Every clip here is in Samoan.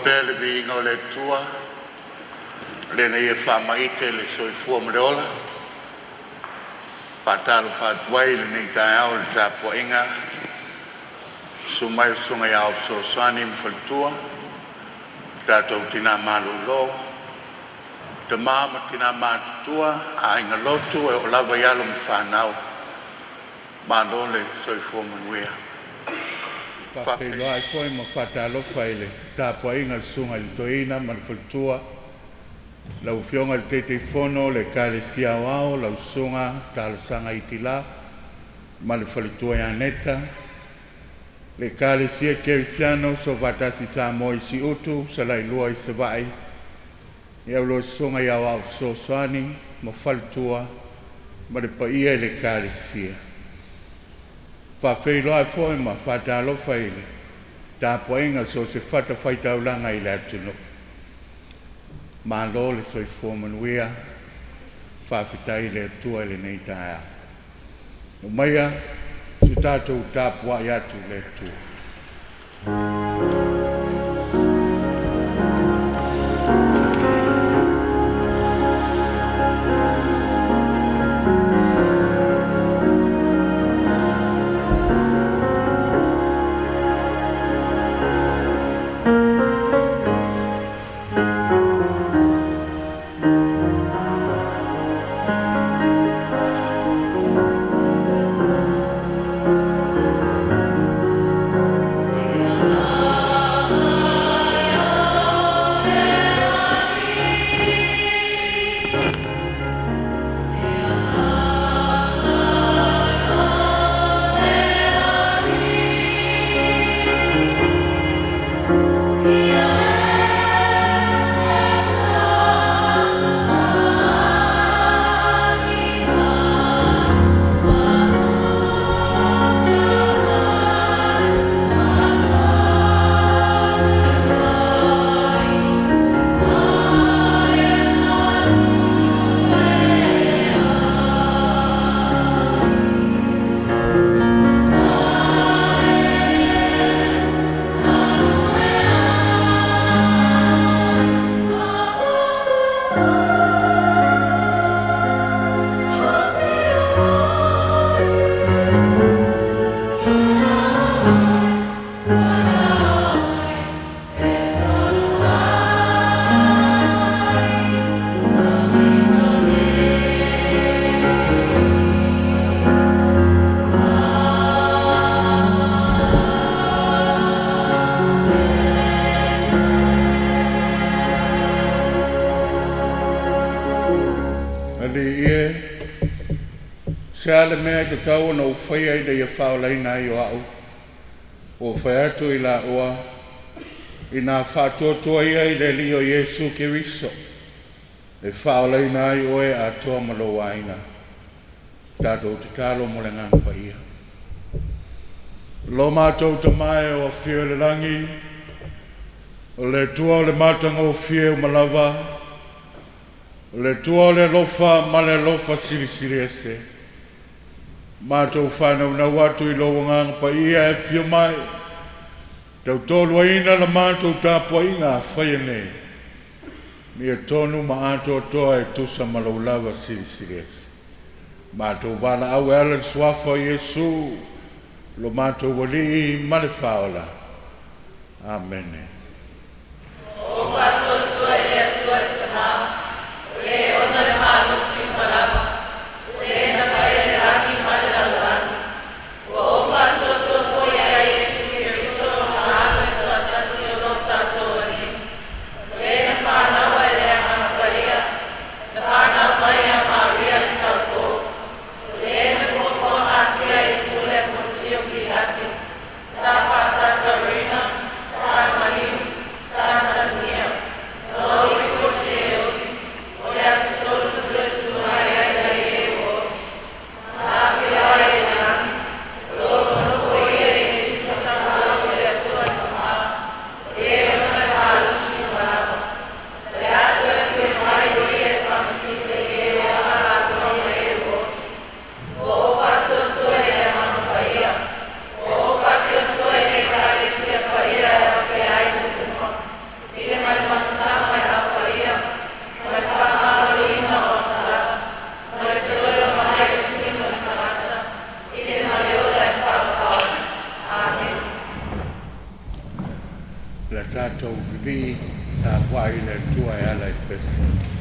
pea le viiga o le Atua, lea na Ia faamaite le soifua ma le ola. E faatalofa atu ai i lenei taeao i le tapuaiga i le susu mai o Susuga i Ao Fesoasoani ma Faletua, tatou tina malolo, tama ma tina matutua, aiga lotu e oo lava i alo ma fanau. Malo le soifua manuia. Faafeiloai foi ma faatalofa i le tapuaiga a le Susuga i le Toeaina ma le Faletua, lau Afioga i le Taitaifono o le Ekalesia Aoao lau Susuga Talosaga Itila ma le Faletua ia Neta, le Ekalesia Kerisiano Soofaatasi Samoa i Siutu, Salailua i Savaii, a oulua Susuga i Aoao Fesoasoani ma Faletua ma le paia i le Ekalesia. Faafeiloai foi ma faatalofa i le tapuaiga i so o se fatafaitaulaga i le atunuu. Malo le soifua manuia, faafetai i le Atua i lenei taeao. Aumaia se tatou tapuai atu i le Atua. Alii e, o se a le mea e tatau ona ou faia ina ia faaolaina ai o a'u? Ua ou fai atu i laua, ina faatuatua ia i le Alii o Iesu Keriso, e faaolaina ai oe atoa ma lou aiga. Tatou tatalo mo le Agaga Paia. Lo matou Tama e o afio i le lagi, o le Atua o le matagofie uma lava, o le Atua o le alofa ma le alofa silisili ese, matou faanaunau atu i lou Agaga Paia e afio mai, tautoaluaina la matou tapuaiga faia nei, ia tonu ma atoatoa e tusa ma lou lava silisili ese. Matou valaau e ala i le suafa o Iesu, lo matou Alii ma le Faaola. Amene. O faatuatua i le Atua le Tamā, o le ona le malosi uma lava, o Le na faia le lagi ma le lalolagi. Ua ou faatuatua foi ia Iesu Keriso Lona Alo e toatasi o lo tatou Alii, o Le na fanaua e le Agaga Paia, na fanau mai ia Maria le taupou, o Le na puapuagatia i le pule a Ponitio Pilati, sa faasataurina, sa malio tatou vivii tapuai i le Atua e ala i le pese.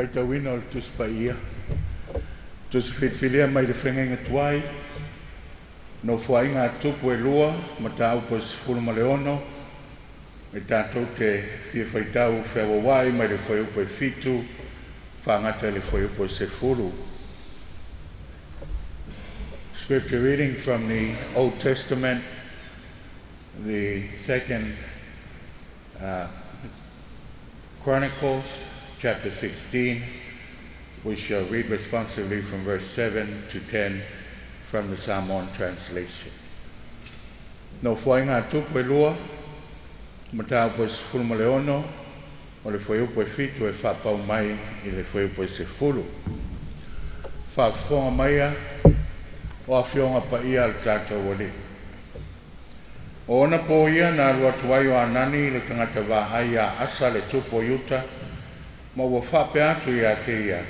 Faitauina o le Tusi Paia, Tusi Filifilia mai le Feagaiga Tuai, Nofoaiga a Tupu e Lua, Mataupu e 16, e tatou te fia faitau feauauai mai le fuaiupu e 7, faagata i le fuaiupu e 10. Scripture reading from the Old Testament, the second Chronicles, chapter 16. We shall read responsively from verse 7 to 10 from the Samoan translation. Nofoaiga a Tupu e Lua, Mataupu e 16, o le fuaiupu e 7 e faapau mai i le fuaiupu e 10. Faafofoga maia o afioga paia a le tatou Alii. O ona po ia na alu atu ai o Anani le tagata vaai ia Asa le tupu o Iuta, ma ua faapea atu ia te ia,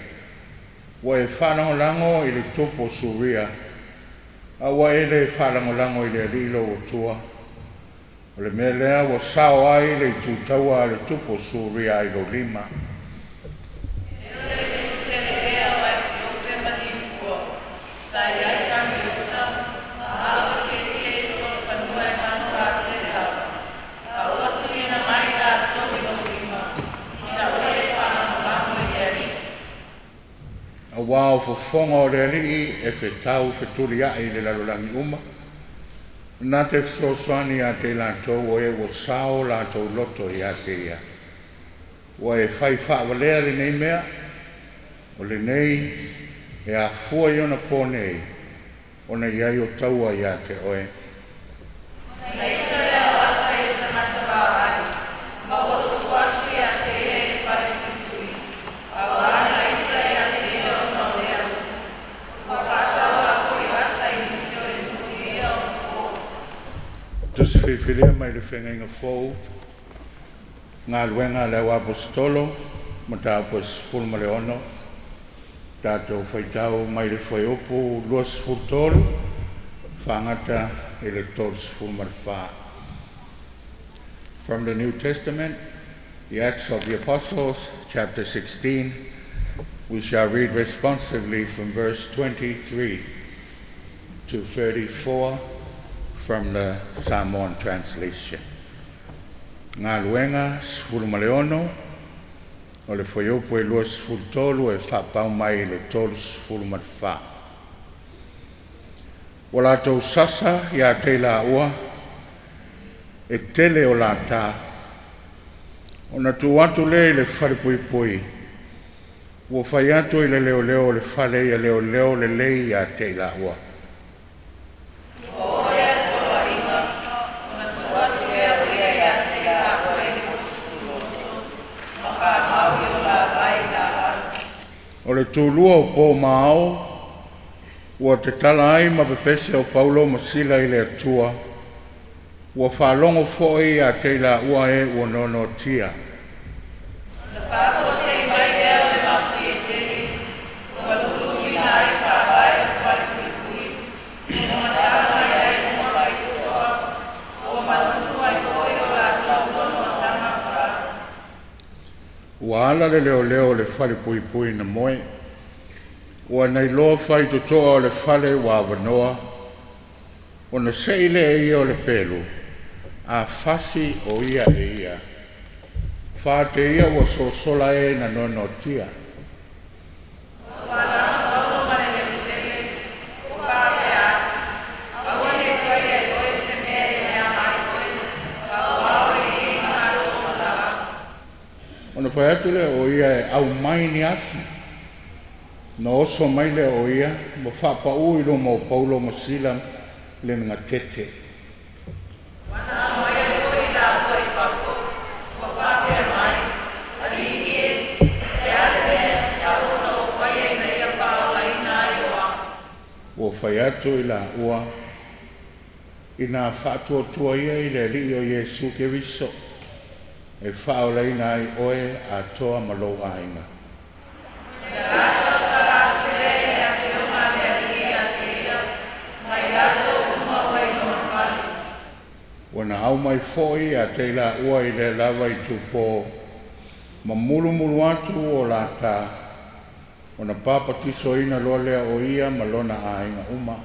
ua e faalagolago i le tupu o Suria, a ua e le faalagolago i le Alii lou Atua. O le mea lea ua sao ai le itutaua a le tupu o Suria i lou lima. Auā o fofoga o le Alii e fetau fetuliai i le lalolagi uma, na te fesoasoani ia te i latou o e ua sao latou loto ia te ia. Ua e fai faavalea lenei mea, o lenei e afua i ona po nei, ona i ai o taua ia te oe. Tusi Filifilia mai le Feagaiga Fou, Galuega a le Au Aposetolo, Mataupu e 16, tatou faitau mai le fuaiupu 23, faagata i le 34. From the New Testament, the Acts of the Apostles, chapter 16, we shall read responsively from verse 23 to 34 from the Samoan translation. Galuega 16, o le fuaiupu e 23 e faapau mai i le 34. Ua latou sasa ia te i laua, e tele o lata, ona tuu atu lea i le falepuipui, ua fai atu i le leoleo o le fale ia leoleo lelei ia te i laua. O le tulua o po ma ao, ua tatala ai ma pepese o Paulo ma Sila i le Atua, ua faalogo foi ia te i laua e ua noanoatia. Na faafofoga mai lea o le mafuie tele, ua luluina ai faavae o le falepuipui, ua masaa mai ai uma faitotoa, ua malulu ai foi o latou noanoataga ma Ua ala le leoleo o le falepuipui na moe, ua nailoa faitotoa o le fale ua avanoa, ona sei lea ia o le pelu, a fasi o ia e ia. Fate ia ua sosola e na noanoatia. Ua alaga Paulo ma le leutele, ua faapea atu, aua ne i faia e oe se mea e leaga ai oe, a o ao e i ma latou uma lava. Ona fai atu lea o ia e aumai ni afi. Na oso mai lea o ia, ma faapau i luma o Paulo ma Sila le gatete. Ua na aumaia foi laua i fafo, ua faapea mai, Alii e, se a le mea e tatau ona ou faia ina ia faaolaina ai o au? Ua fai atu i laua, ina faatuatua ia i le Alii o Iesu Keriso, e faaolaina ai oe atoa ma lou aiga. Na latou tala atu lea i le afioga a le alii ia te ia, ma i latou uma ua i lona fale. Ua na aumai foi ia te i laua i lea lava itupo. Ma mulumulu atu o lata ona papatisoina loa lea o ia ma lona aiga uma.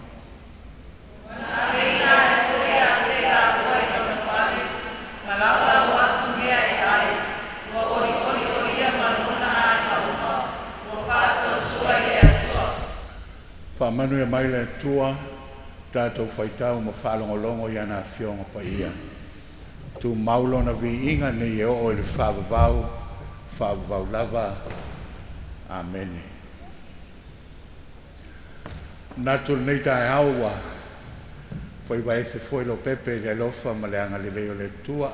Aveina ai foi ia te i laua i lona fale, ma laulau atu mea e ai, ua olioli o ia ma lona aiga uma, ua faatuatua i le Atua. Faamanuia mai le Atua tatou faitau ma faalogologo i ana Afioga Paia. Tumau lona viiga nei e oo i le faavavau, faavavau lava. Amene. Manatu lenei taeao ua faivaese foi Lopepe i le alofa ma le agalelei o le Atua.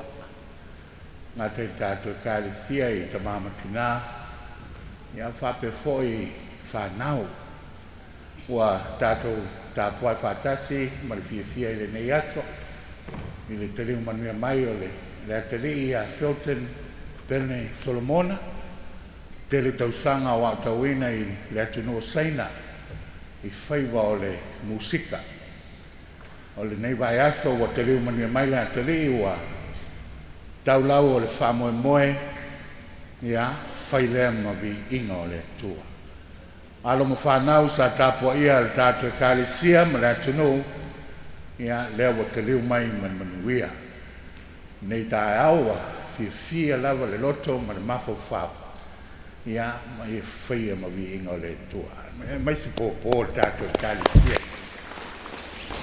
Gata i tatou Ekalesia i tamā ma tinā, ia faapea foi i fanau. Ua tatou tapuai faatasi ma le fiafia i lenei aso i le taliu manuia mai o le atalii ia Philton Pene Solomona, tele tausaga o aotauina i le atunuu o Saina i faiva o le musika. O lenei vaiaso ua taliu manuia mai le atalii ua taulau o le faamoemoe, ia fai lea ma viiga o le Atua. Alo ma fanau sa tapuaia le tatou Ekalesia ma le atunuu, ia lea ua taliu mai ma le manuia. Nei taeao ua fiafia lava le loto ma le mafaufau, ia ma ia faia ma viiga o le Atua. Mai se pōpō le tatou Ekalesia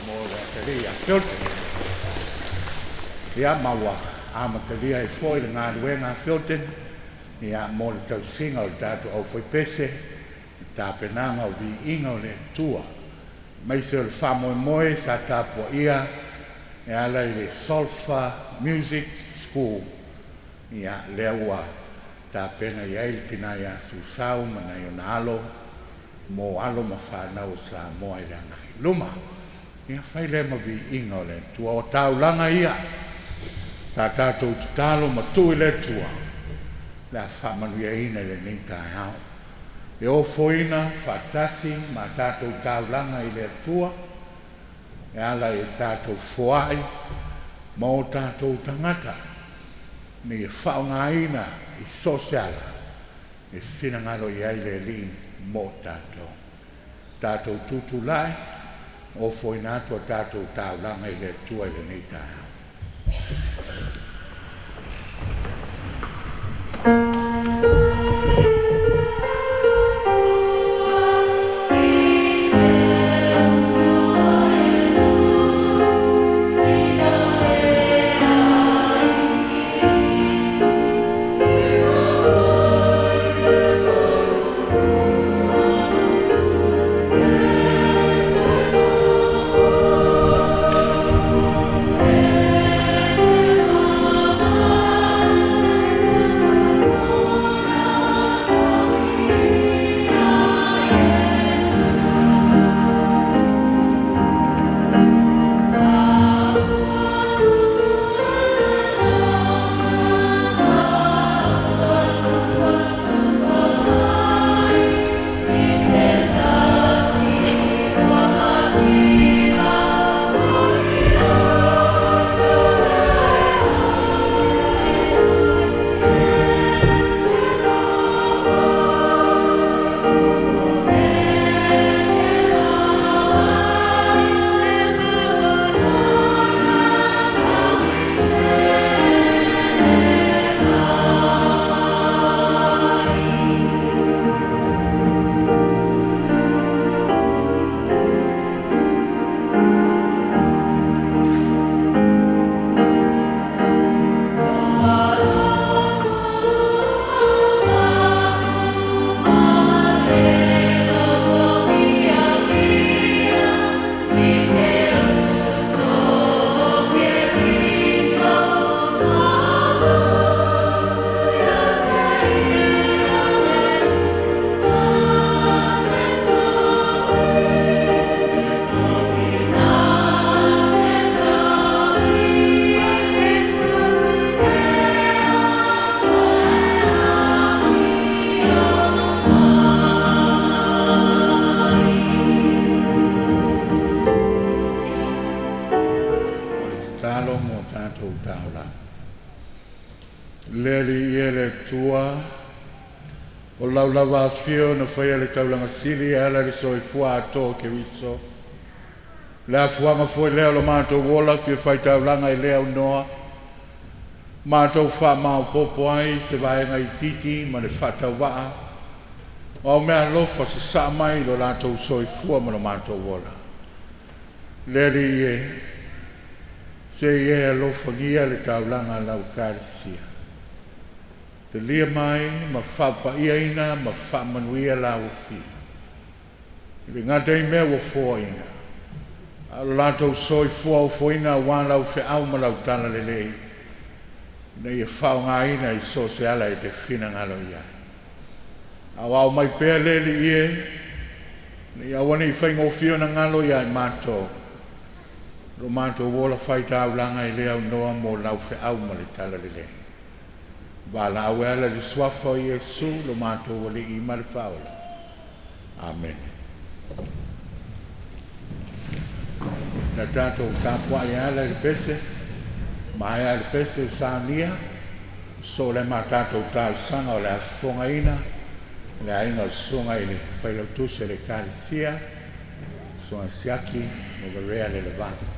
mo le atalii ia Philton. Ia ma ua amatalia ai foi le galuega a Philton, ia mo le tausiga o le tatou aufaipese, le tapenaga o viiga o le Atua. Aemaise o le faamoemoe sa tapuaia e ala i le Solfa Music School, ia lea ua tapena i ai le tina ia Susau ma nai ona alo mo alo ma fanau o Samoa i le agai i luma. Ia fai lea ma viiga o le Atua. O taulaga ia sa tatou tatalo ma tuu i le Atua le a faamanuiaina i lenei taeao. E ofoina faatasi ma tatou taulaga i le Atua e ala i tatou foai ma o tatou tagata ina ia faaaogaina i so o se ala e finagalo i ai le Alii mo tatou. Tatou tutulai, ofoina atu a tatou taulaga i le Atua i lenei taeao. Te Le Alii e le Atua, o lau lava afio na faia le taulaga sili e ala i le soifua atoa o Keriso. Le afuaga foi lea o lo matou ola fia faitaulaga i le aunoa, matou faamaopoopo ai se vaega itiiti ma le faatauvaa o au meaalofa sasaa mai i lo latou soifua ma lo matou ola. Le Alii e, se i e alofagia le taulaga a lau Ekalesia. Talia mai ma faapaiaina ma faamanuia lauofia. E le gata i mea ua foaina, a o lo latou soifua ofoina aua lau feau ma lau talalelei, ina ia faaaogaina i so o se ala e te finagalo i ai. Aoao mai pea le Alii e, ina ia aua ne i faigofie ona galo ia i matou, lo matou ola faitaulaga e le aunoa mo lau feau ma le talalelei. Valaau e ala i le suafa o Iesu lo matou Alii ma le Faaola. Amene. Na tatou tapuai e ala i le pese, maea le pese o saunia, so le ma tatou talosaga o le afofogaina, le aiga o le susuga i le failautusi o le Ekalesia, susuga Siaki Novarea Lelevale.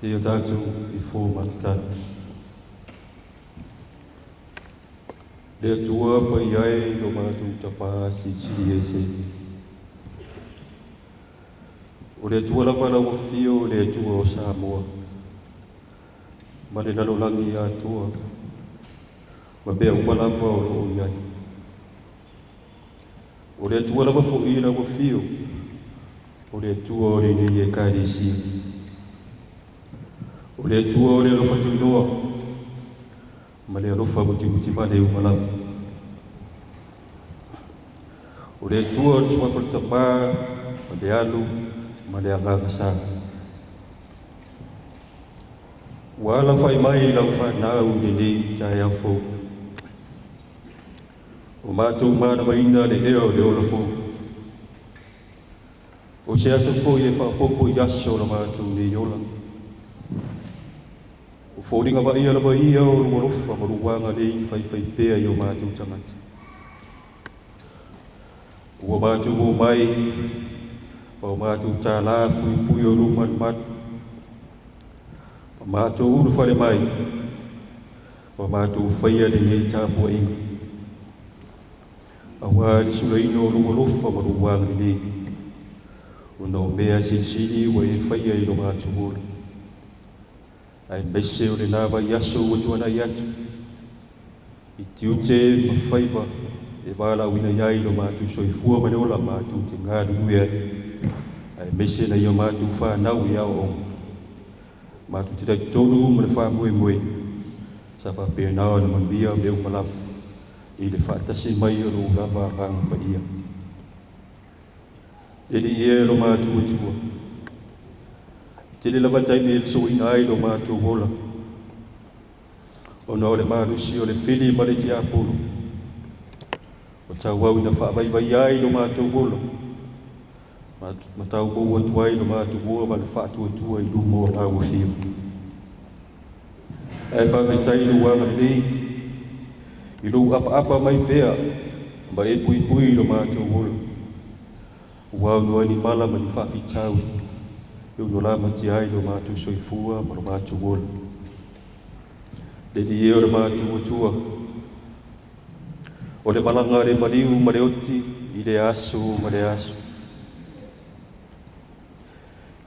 Ia tatou ifo ma tatalo. Le Atua paia e lo matou tapā silisili ese. O le Atua lava lau afio, o le Atua o Samoa ma le lalolagi atoa ma mea uma lava o loo i ai. O le Atua lava fo'i lau afio, o le Atua o lenei Ekalesia. O le Atua o le alofa tunoa ma le alofa mutimutivale uma lava. O le Atua o le suafa o le Tamā ma le Alo ma le Agaga Sa. Ua alafai mai lau fanau i lenei taeao fou. O matou malamaina le ea o le ola fou. O se aso foi e faaopoopo i aso o la matou nei ola. O foliga vaaia lava ia o lou alofa ma lou agalelei faifaipea i o matou tagata. Ua matou omai ma o matou tālā puipui o lou malumalu. Ma matou ulufale mai, ma matou faia lenei tapuaiga. Auā le sulaina o lou alofa ma lou agalelei, ona o mea silisili ua e faia i lo matou ola. Aemaise o lena vaiaso ua tuanai atu, i tiute ma faiva e valaauina ai lo matou soifua ma le ola matou te galulue ai. Aemaise nai o matou fanau i aoaoga. Matou te talitonu ma le faamoemoe, sa faapena ona manuia mea uma lava i le faatasi mai o lou lava Agaga Paia. Le Alii e lo matou Atua, tele lava taimi e fesoaina ai lo matou ola, ona o le malosi o le fili ma le tiapolo, o tauau ina faavaivaia ai lo matou ola, ma tau maua atu ai lo matou ola ma le faatuatua i luma o lau afio. Ae faafetai i lou agalelei, i lou apaapa mai pea, ma e puipui i lo matou ola. Ua aunoa ni mala ma ni faafitauli, e ono lamatia ai lo matou soifua ma lo matou ola. Le Alii e o le matou Atua, o le malaga a le maliu ma le oti i le aso ma le aso.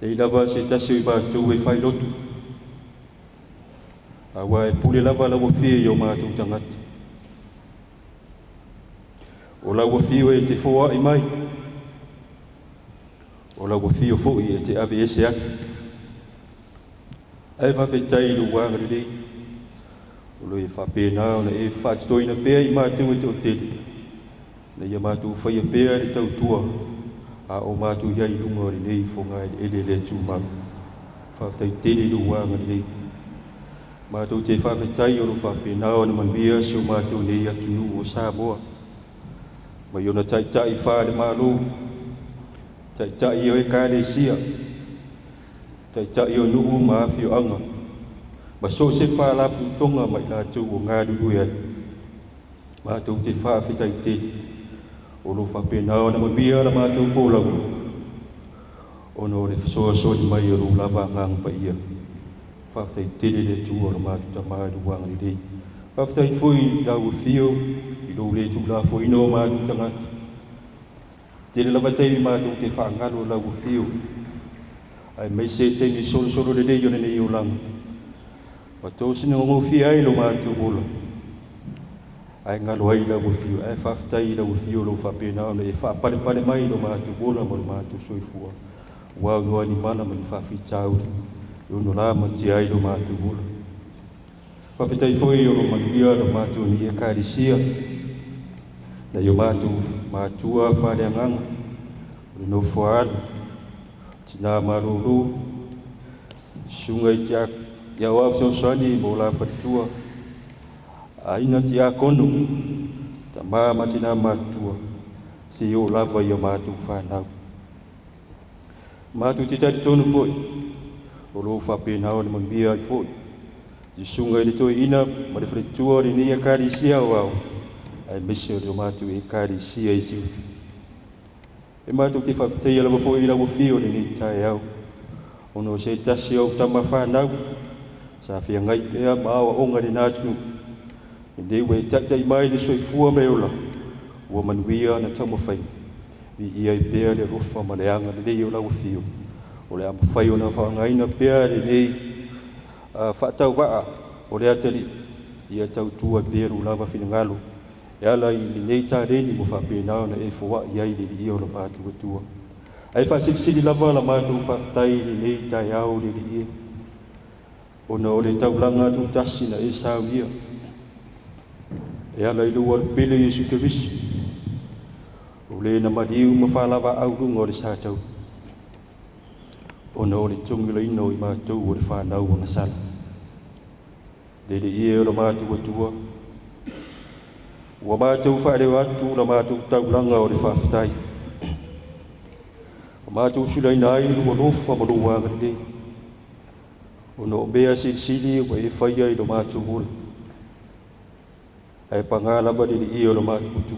Leai lava se tasi o i matou e failotu, auā e pule lava lau afio i o matou tagata. O lau afio e te foai mai, o lau afio foi e te aveese atu. Ae faafetai i lou agalelei, o lo e faapena ona e faatotoina pea i matou e toatele, ina ia matou faia pea le tautua a o matou i ai i luga o lenei fogaeleele le tumau. Faafetai tele i lou agalelei. Matou te faafetai o lo faapena ona manuia si o matou nei atunuu o Samoa, mai ona taitai faale-Malo, taitai o Ekalesia, taitai o nuu ma afioaga, ma so o se faalapotopotoga ma i latou o galulue ai. Matou te faafetai tele o lo faapena ona manuia la matou folauga, ona o le fesoasoani mai o lou lava Agaga Paia. Faafetai tele le Atua o le matou Tamā i lou agalelei. Faafetai foi i lau afio i lou le tuulafoaiina o matou tagata. Tele lava taimi matou te faagalo lau afio, aemaise taimi solosolo lelei o lenei olaga. Ma tosina gofie ai lo matou ola, ae galo ai lau afio. Ae faafetai i lau afio o lou faapena ona e faapalepale mai lo matou ola ma lo matou soifua. Ua aunoa ni mala ma ni faafitauli, e ono lamatia ai lo matou ola. Faafetai foi o lo manuia lo matou nei Ekalesia, nai o matou matua faaleagaga, o le nofo a alo, tina malolo, susuga i te aoao fesoasoani mo la faletua, aiga tiakono, tama ma tina matutua, seia oo lava i o matou fanau. Matou te talitonu foi, o lo o faapena ona manuia ai foi susuga i le toeaina ma le faletua o lenei Ekalesia aoao, aemaise o le matou Ekalesia i Siutu. E matou te faafetaia lava foi i lau afio i lenei taeao, Ona o se tasi o tama whānau, sa whiangai pea ma aoaoga i lena atunuu. Lenei ua e taitai mai le soifua ma le ola, ua manuia ana taumafaiga. Viia ai pea le alofa ma le agalelei o lau afio. O le a mafai ona faaaogaina pea lenei faatauvaa o le atalii, ia tautua pea lo lava finagalo e ala i lenei taleni ua faapena ona e foai ai le alii o le matou Atua. Ae faasilisili lava la matou faafetai i lenei taeao le Alii e, ona o le taulaga tutasi na e saunia e ala i lou alupele Iesu Keriso, o le na maliu ma faalavaau luga o le sa tauli, ona o le togilaina o i matou o le fanau o gasala. Le Alii e o le matou Atua, ua matou faaleo atu la matou taulaga o le faafetai, ua matou sulaina ai lou alofa ma lou agalelei, ona o mea silisili ua e faia i lo matou ola. Ae paga lava le Alii o le matou Atua,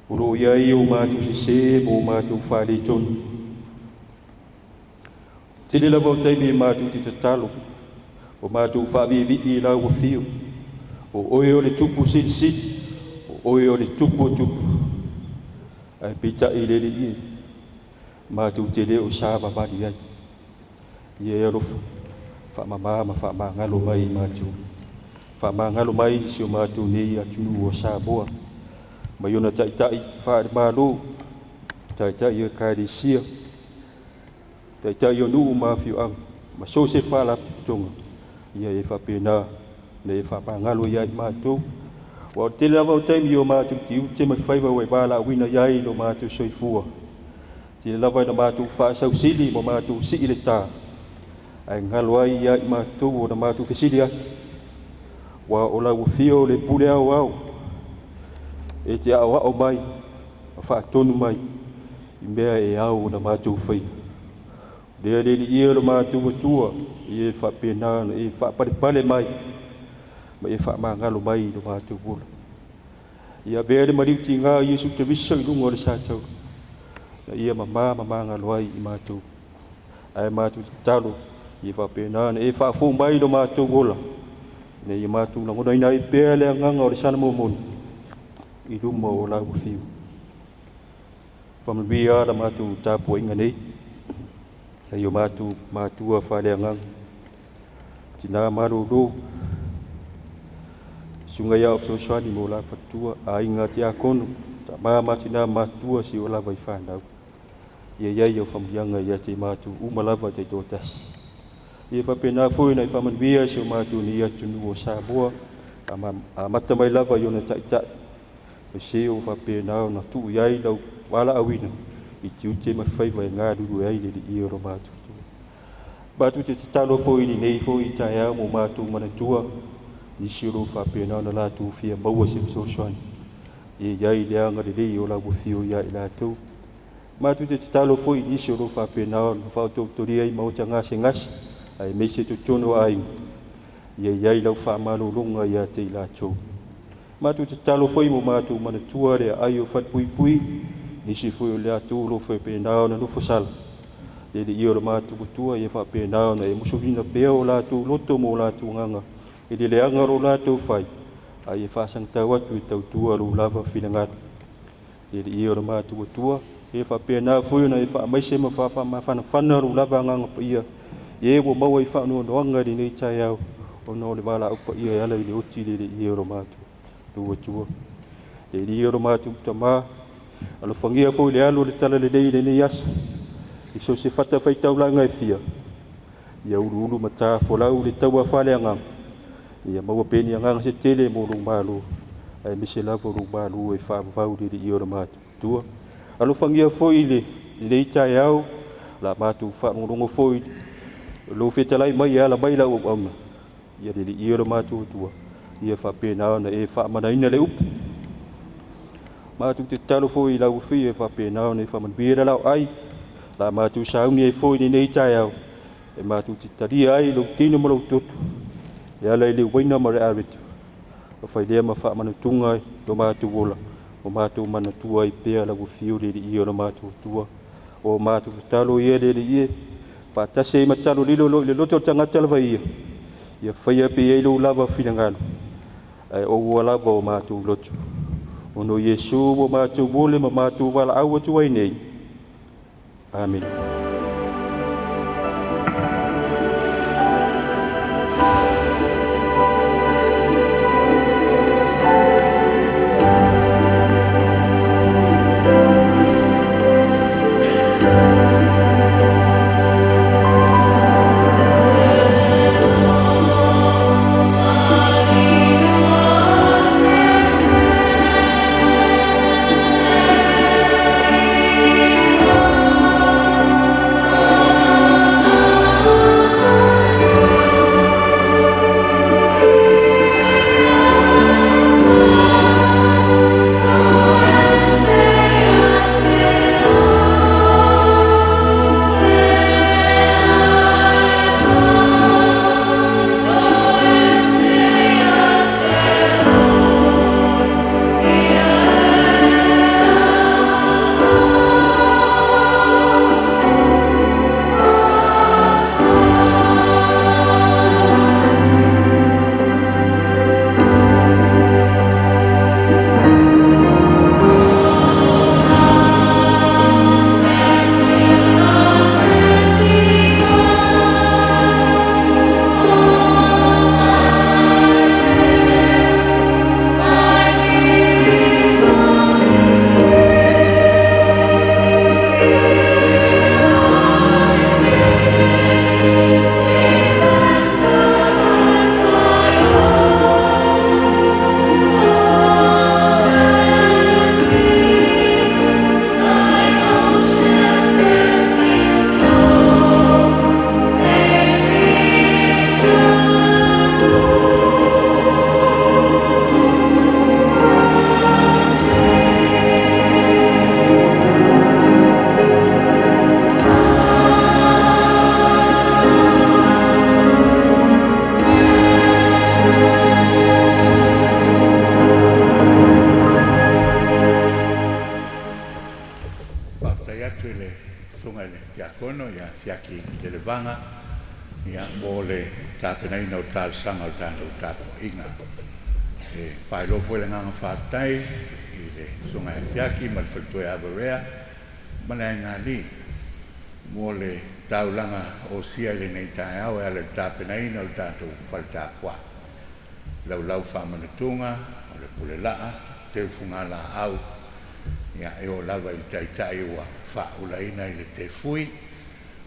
o lo o i ai o matou sesē ma o matou faaletonu. Tele lava o taimi e matou te tatalo, o matou faaviivii i lau afio, o oe o le Tupu silisili, o oe o le Tupu o tupu, ae peitai le Alii, matou te le o savavali ai. Ia e alofa, faamama ma faamagalo mai i matou. Faamagalo mai si o matou nei atunuu o Samoa, mai ona taitai faale-Malo, taitai o ekalesia, taitai o nuu ma afioaga, ma so o se faalapotopotoga, ia e faapena ona e faamagalo ia i matou. Ua o le tele lava o taimi o matou tiute ma faiva ua e valaauina i ai lo matou soifua. Tele lava ina matou faasausili ma matou sii le tā, ae galo ai ia i matou ona matou fesili atu, ua o lau afio o le pule ao ao, e te aoao mai ma faatonu mai i mea e ao ona matou faia. Lea le Alii e o le matou Atua, ia e faapena ona e faapalepale mai ma e faamagalo mai i lo matou ola. Ia avea le maliu tiga o Iesu Keriso i luga o le sa tauli, na ia mama ma magalo ai i matou. Ae matou tatalo, ia faapena ona e faafou mai lo matou ola, ina ia matou lagonaina ai pea le agaga o le sana momoni i luma o lau afio. Faamanuia la matou tapuaiga nei, ai o matou matua faaleagaga, tina malolo, susuga ia fesoasoani mo la faletua, aiga tiakono, tama ma tina matua si o lava i whanau. Ia iai au faamanuiaga ia te matou uma lava taitoatasi. Ia faapena foi ona e faamanuia si o matou nei atunuu o Samoa, amata mai lava i ona taitai, o se o faapena ona tuu i ai lau valaauina i tiute ma faiva e galulue ai le Alii o lo matou Atua. Matou te tatalo foi i lenei foi taeao mo matou manatua, nisi o lo o faapena ona latou fia maua se fesoasoani, ia i ai le agalelei o lau afio ia i latou. Matou te tatalo foi i nisi o lo o faapena ona faaotootolia i maota gasegase, aemaise totonu o aiga, ia i ai lau faamalologa ia te i latou. Matou te tatalo foi mo matou manatua le aai o falepuipui, nisi foi o le latou o lo o faapena ona nofosala, le Alii o le matou Atua, ia faapena ona e musuina pea o latou loto ma o latou agaga i le leaga o lo latou fai, a ia faasagatau atu i tautua lou lava finagalo. Le Alii o le matou Atua, ia faapena foi ona e faamaise ma faamafanafana lou lava agaga paia, e ua maua i faanoanoaga i lenei taeao, ona o le valaau paia e ala i le oti le Alii o le matou Atua. Le Alii o le matou Tama, alofagia foi le alu o le talalelei i lenei aso, i so o se fatafaitaulaga e fia, ia uluulu ma tafolau le taua faaleagaga, ia maua pea ni agaga se tele mo lou malo, aemaise lava lou malo e faavavau le Alii o le matou Atua. Alofagia foi lenei taeao, la matou faalogologo foi lou fetalai mai e ala mai lau auauna, ia le Alii o le matou Atua, ia faapena ona e faamanaina le upu. Matou te tatalo foi i lau afio e faapena ona e faamanuia le laoai, la matou sauni ai foi i lenei taeao, e matou te talia ai lou tino ma lou toto, e ala i le uaina ma le areto, o failea ma faamanatuga i lo matou ola, o matou manatua ai pea lau afio le Alii o le matou Atua. O matou tatalo ia le Alii e, faatasi ai ma tatalo lilo o loo i le loto o le tagata lava ia, ia faia pea i ai lou lava finagalo, ae aua lava o matou loto. Ona o Iesu ua matou momoli ma matou valaau atu ai nei. Amene. Faafetai atu i le susuga i le Tiakono ia Siaki Televaga ia mo le tapenaina o talosaga o le tatou tapuaiga. E faailoa foi le agaga faafetai i le susuga ia Siaki ma le faletua ia Varea ma le Aiga Alii mo le taulaga osia i lenei taeao e ala i le tapenaina o le tatou fale tapuai. Laulau faamanatuga o le pulelaa, teufugalaau, ia e oo lava i le taitai ua faaulaina i le tefui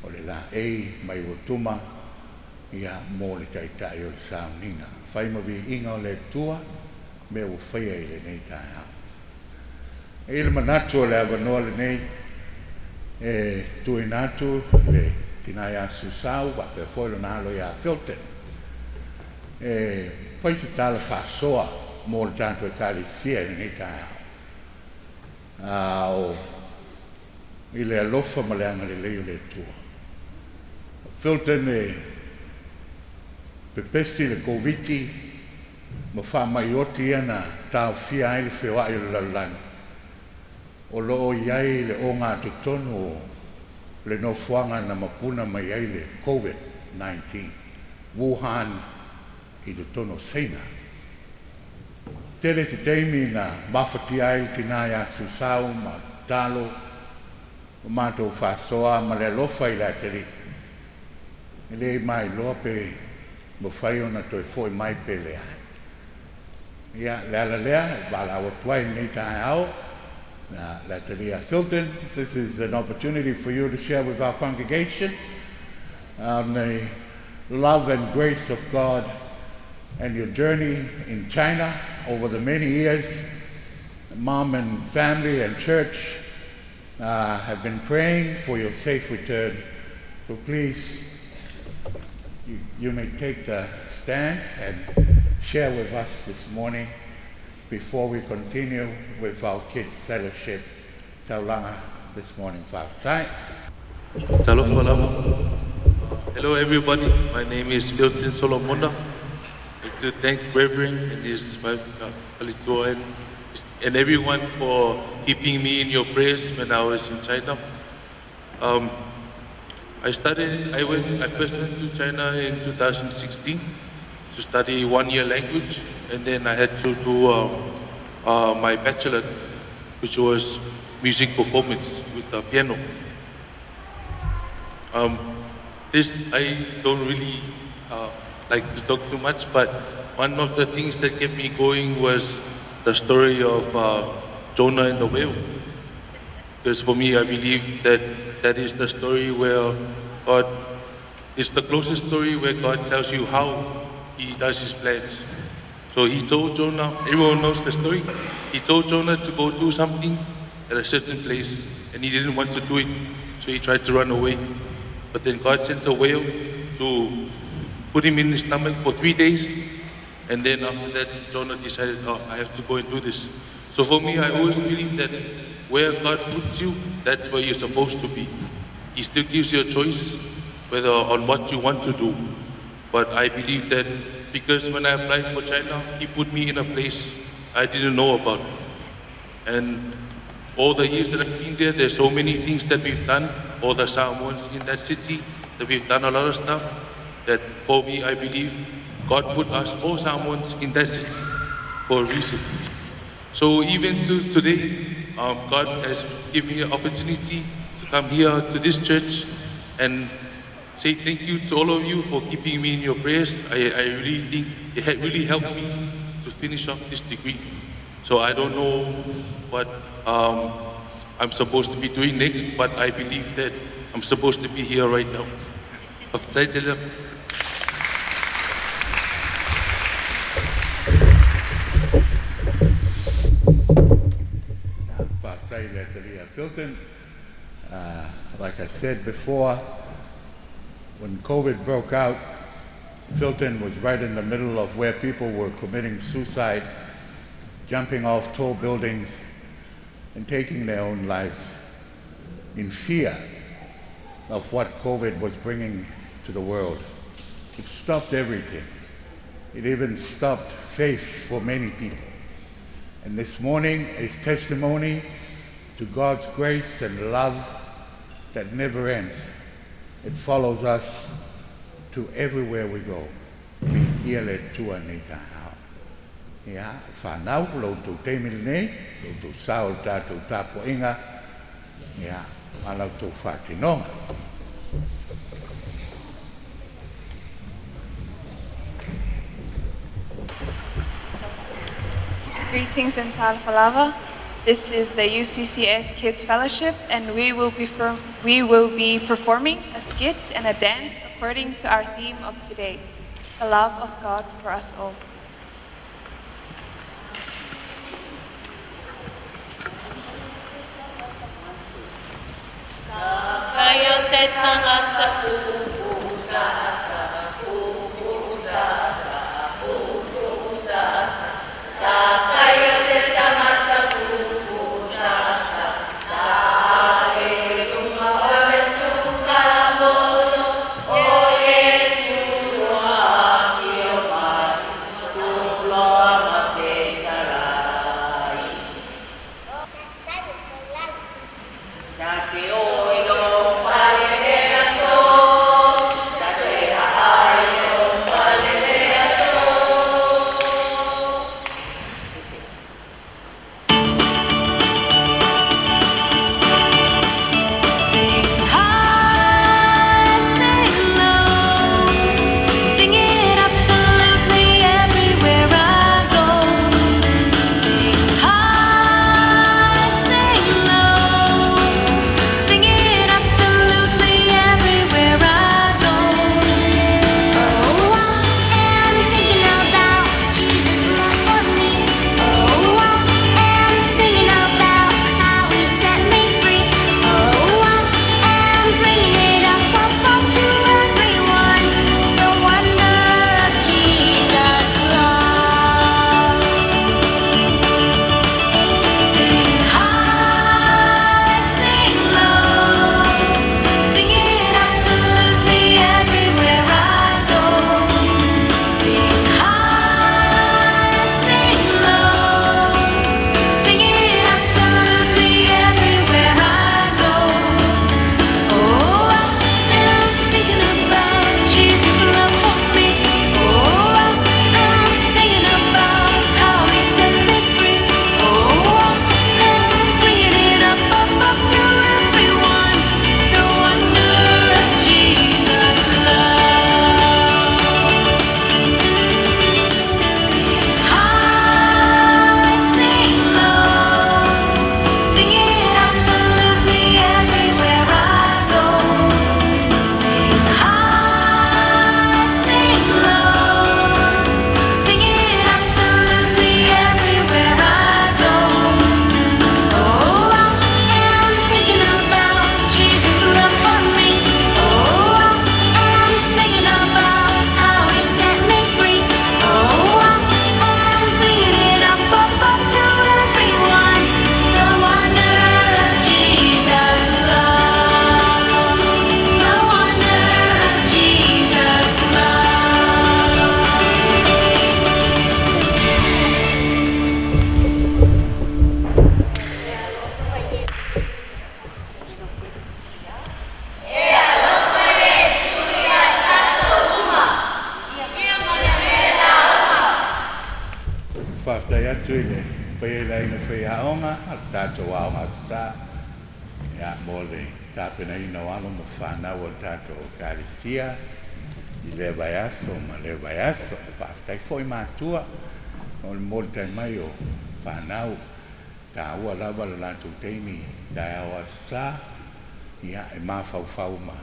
o le laei mai Uatumã ia mo le taitai o le sauniga. Fai ma viiga o le Atua mea ua faia i lenei taeao. E i ai le manatu o le avanoa lenei e tuuina atu le tina ia Susau faapea foi lona alo ia Filton e fai se tala faasoa mo le tatou Ekalesia i lenei taeao. A o i le alofa ma le agalelei o le Atua. Filton e pepesi le Koviti ma faamai oti ia na taofia ai le feoai o le lalolagi o lo o i ai le ogatotonu o le nofoaga na mapuna mai ai le COVID-19, Wuhan i totonu o Saina. Tele se taimi na mafatia ai le tina ia Susau ma tatalo ma matou faasoa ma le alofa i le atalii. E le mailoa pe mafai ona toe fo'i mai pe leai. Ia, le ala lea, e valaau atu ai lenei taeao, le atalii ia Filton, this is an opportunity for you to share with our congregation on the love and grace of God and your journey in China over the many years. Mom and family and church have been praying for your safe return. So please, you may take the stand and share with us this morning before we continue with our kids' fellowship taulaga this morning. Faafetai. Talofa lava. Hello, everybody. My name is Filton Solomona. I'd like to thank Reverend and his wife, Alitua, and everyone for keeping me in your prayers when I was in China. I started, I went, I first went to China in 2016 to study 1 year language, and then I had to do my bachelor, which was music performance with the piano. This, I don't really like to talk too much, but one of the things that kept me going was the story of Jonah and the whale. Because for me, I believe that that is the story where God, it's the closest story where God tells you how He does His plans. So He told Jonah, everyone knows the story. He told Jonah to go do something at a certain place, and he didn't want to do it, so he tried to run away. But then God sent a whale to put him in his stomach for 3 days, and then after that, Jonah decided, "Oh, I have to go and do this." So for me, I always believe that where God puts you, that's where you're supposed to be. He still gives you a choice whether on what you want to do. But I believe that because when I applied for China, He put me in a place I didn't know about. And all the years that I've been there, there's so many things that we've done, all the Samoans in that city, that we've done a lot of stuff, that for me, I believe God put us all Samoans in that city for a reason. So even to today, God has given me an opportunity to come here to this church and say thank you to all of you for keeping me in your prayers. I really think it had really helped me to finish off this degree. So I don't know what I'm supposed to be doing next, but I believe that I'm supposed to be here right now. Faafetai tele. Faafetai i le Atalia Filton. Like I said before, when COVID broke out, Filton was right in the middle of where people were committing suicide, jumping off tall buildings, and taking their own lives in fear of what COVID was bringing to the world. It stopped everything. It even stopped faith for many people. And this morning is testimony to God's grace and love that never ends. It follows us to everywhere we go. Viia le Atua i lenei taeao. Ia, whanau, lo outou taimi lenei, lo outou sao i le tatou tapuaiga, ia, ma la outou faatinoga. Greetings and talofa lava. This is the UCCS Kids Fellowship, and we will be performing a skit and a dance according to our theme of today, the love of God for us all. Kayo se tangata pupu sa sa pupu sa sa pupu sa sa sa tayo se tangata pupu sa sa sa e tunga o le suka mono o Yesu afio mai tu loa ma fetalai. Ta te oi lo fale le aso. atu i le paia i le aiga faiaoga a le tatou Aoga Aso Sa, ia, mo le tapenaina o alo ma fanau o le tatou Ekalesia i lea vaiaso ma lea vaiaso. Faafetai foi matua mo le molitai mai o fanau, taua lava le latou taimi i taeao Aso Sa, ia, e mafaufau ma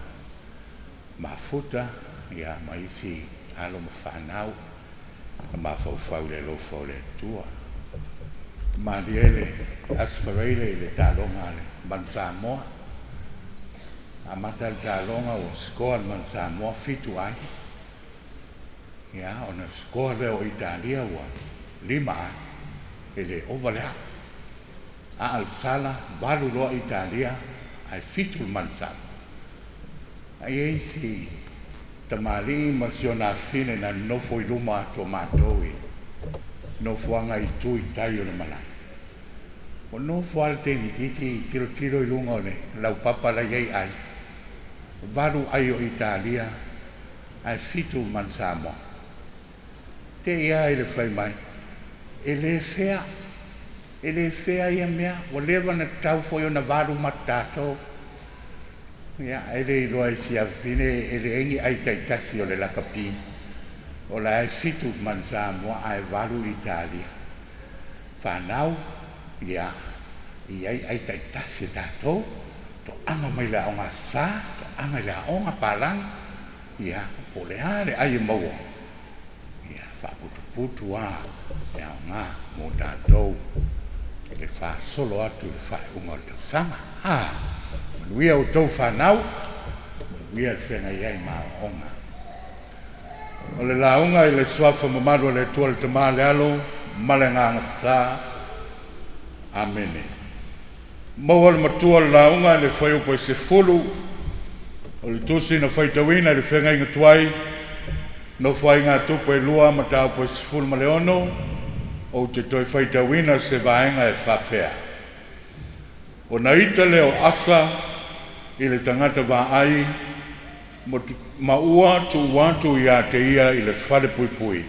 mafuta, ia, ma isi alo ma fanau na mafaufau i le alofa o le Atua. Malie le Aso Faraile i le taaloga a le Manu Samoa, amata le taaloga ua score le Manu Samoa 7-0, ia, ona score lea o Italia ua 5-0, e le ova le ao. A o le sala, 8 loa Italia ae 7 le Manu Samoa. Ae i ai si tamalii ma si ona afafine na nonofo i luma atu o matou i nofoaga i itu i tai o le malae. Ua nofo lava le teine itiiti tilotilo i luga o le laupapa la e i ai ai, 8 ai o Italia ae 7 le Manu Samoa. Te i lava i le fai mai, e le fea, e le fea ia mea, ua leva ona tatau foi ona 8 uma atu tatou. Ia, e le iloa e si afafine e leai ni ai taitasi o le lakapi, o la e 7 le Manu Samoa ae 8 Italia. Fanau, ia, e i ai ai taitasi e tatou, toaga mai le Aoga Aso Sa, toaga i le aoga palagi, ia, po o le a le ai e maua, ia, faaputuputu lava le aoga mo tatou i le faasolo atu i le faaiuga o le tausaga. A, manuia outou fanau, manuia le feagai ai ma aoaoga. O le lauga i le suafa mamalu o le Atua le Tama, le Alo ma le Agaga Sa. Amene. Maua le matua o le lauga i le fuaiupu e 10 o le tusi na faitauina i le feagaiga tuai, Nofoaiga tupu e 2 mataupu e 16, ou te toe faitauina se vaega e faapea. Ona ita lea o Asa i le tagata vaai ma ua tuu atu ia te ia i le falepuipui.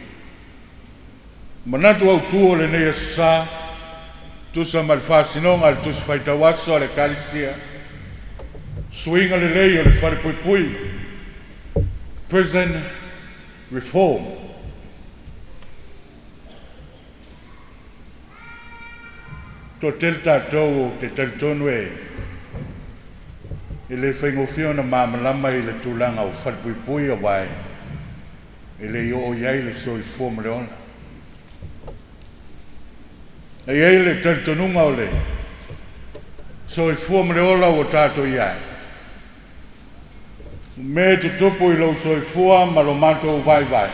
Manatu autu o lenei Aso Sa, tusa ma le faasinoga a le Tusi Faitau Aso a le Ekalesia, suiga lelei o le falepuipui, prison reform. Toatele tatou ou te talitonu e le faigofie ona malamalama i le tulaga o falepuipui aua e le i oo i ai le soifua ma le ola. E i ai le talitonuga o le soifua ma le ola ua tatou i ai. O mea e tutupu i lou soifua ma lo matou vaivai,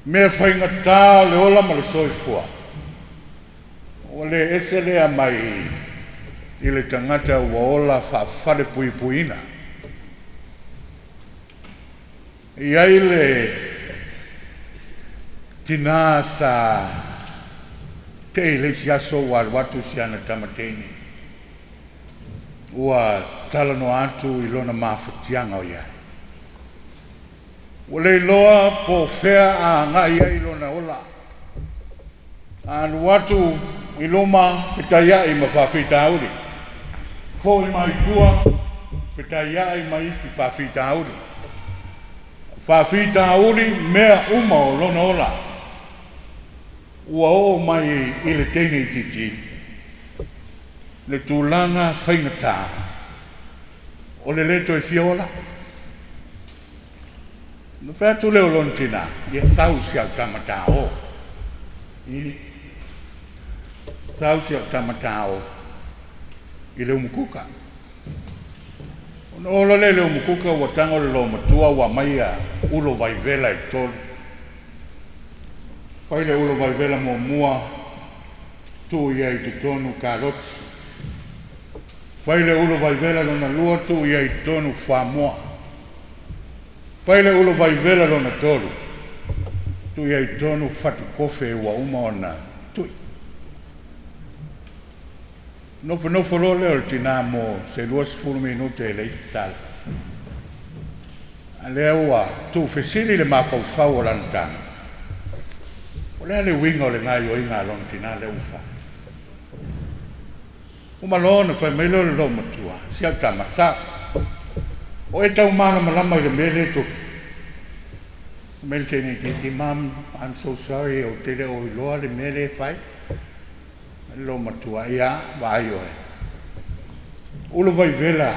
mea faigata o le ola ma le soifua, ua le ese lea mai i le tagata ua ola faafalepuipuiina. E i ai le tinā sa te i le isi aso ua alu atu si ana tama teine, ua talanoa atu i lona mafatiaga o i ai. Ua le iloa po o fea a agai ai lona ola. A alu atu i luma, fetaiai ma faafitauli. Foi mai tua, fetaiai ma isi faafitauli. Faafitauli mea uma o lona ola. Ua oo mai i le teine itiiti le tulaga faigata o le le toe fia ola. Na fai atu lea o lona tinā, ia sau si au tama tāo. Sau si au tama tāo i le umukuka. Ona ola lea i le umukuka ua tago le loomatua ua aumai a ulo vaivela e 3. Fai le ulo vaivela muamua, tuu i ai i totonu kaloti. Fai le ulo vaivela lona lua, tuu i ai i totonu fuamoa. Fai le ulo vaivela lona tolu, tuu i ai i totonu fatukofe ua uma ona tui. Nofonofo loa lea o le tinā mo se 20 minute e leai se tala. A lea ua tuufesili le mafaufau o lana tama. O le a le uiga o le gaoioiga a lona tinā lea ua fai? Uma loa ona fai mai lea o le loomatua, Si au tama, sa o e taumalamalama i le mea lea e tupu? Fai mai le teine itiiti, Mum, I'm so sorry, ou te le o iloa le mea lea e fai. Fai mai le loomatua, Ia, vaai oe. Ulu vaivela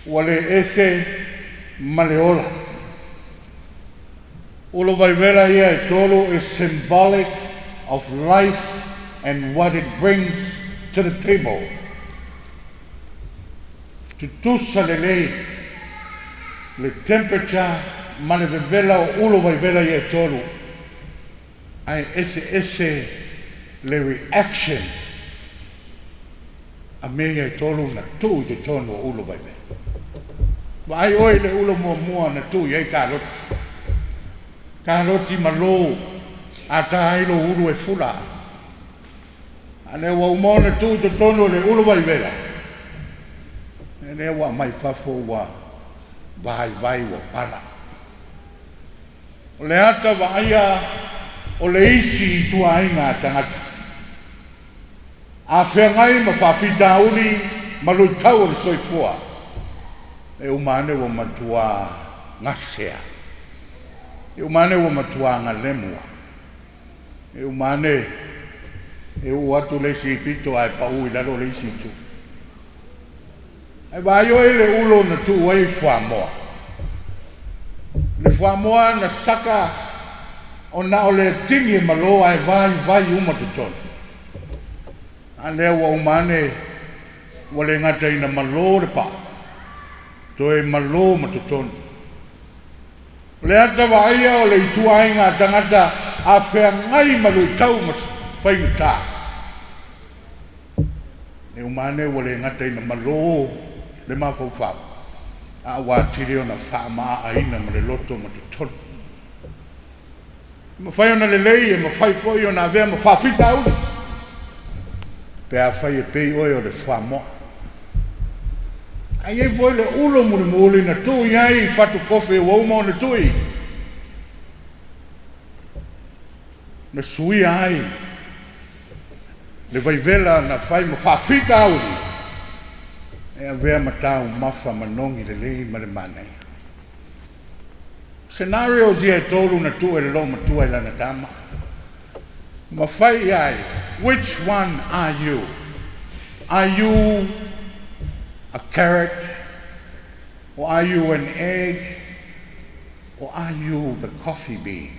ua le ese ma le ola. Ulu vaivela ia e tolu is symbolic of life and what it brings to the table. Tutusa lelei le temperature ma le vevela o ulu vaivela ia e tolu, ae eseese le reaction a mea ia e tolu na tuu i totonu o ulu vaivela. Vaai oe i le ulo muamua na tuu i ai kaloti. Kaloti malo a ta ai lou ulu e fula. A lea ua uma ona tuu i totonu o le ulu vaivela, lea ua aumai fafo ua vaivai ua pala. O le ata vaaia o le isi ituaiga tagata. A feagai ma faafitauli ma luitau o le soifua, e uma ane ua matuā gasea. E uma ane ua matuā galemua. E uma ane e uu atu le isi pito ae paū i lalo le isi itu. Ae vaai oe i le ulo na tuu ai fuamoa. Le fuamoa na saka ona o le tini e malo ae vaivai uma totonu. A lea ua uma ane ua le gata ina malo le paa, toe malo ma totonu. O le ata vaaia o le ituaiga tagata a feagai ma luitau ma faigata. E uma ane ua le gata ina malo le mafaufau, a ua atili ona faamaaaina ma le loto ma totonu. E mafai ona lelei, e mafai foi ona avea ma faafitauli, pe afai e pei oe o le fuamoa. Ae i ai foi le ulo mulimuli na tuu i ai fatukofe ua uma ona tui, na suia ai le vaivela na fai ma faafitauli, e avea ma taumafa manogi lelei ma le manaia. Scenarios ia e tolu na tuu e le loomatua i lana tama. Ma fai i ai, which one are you? Are you a carrot? Or are you an egg? Or are you the coffee bean?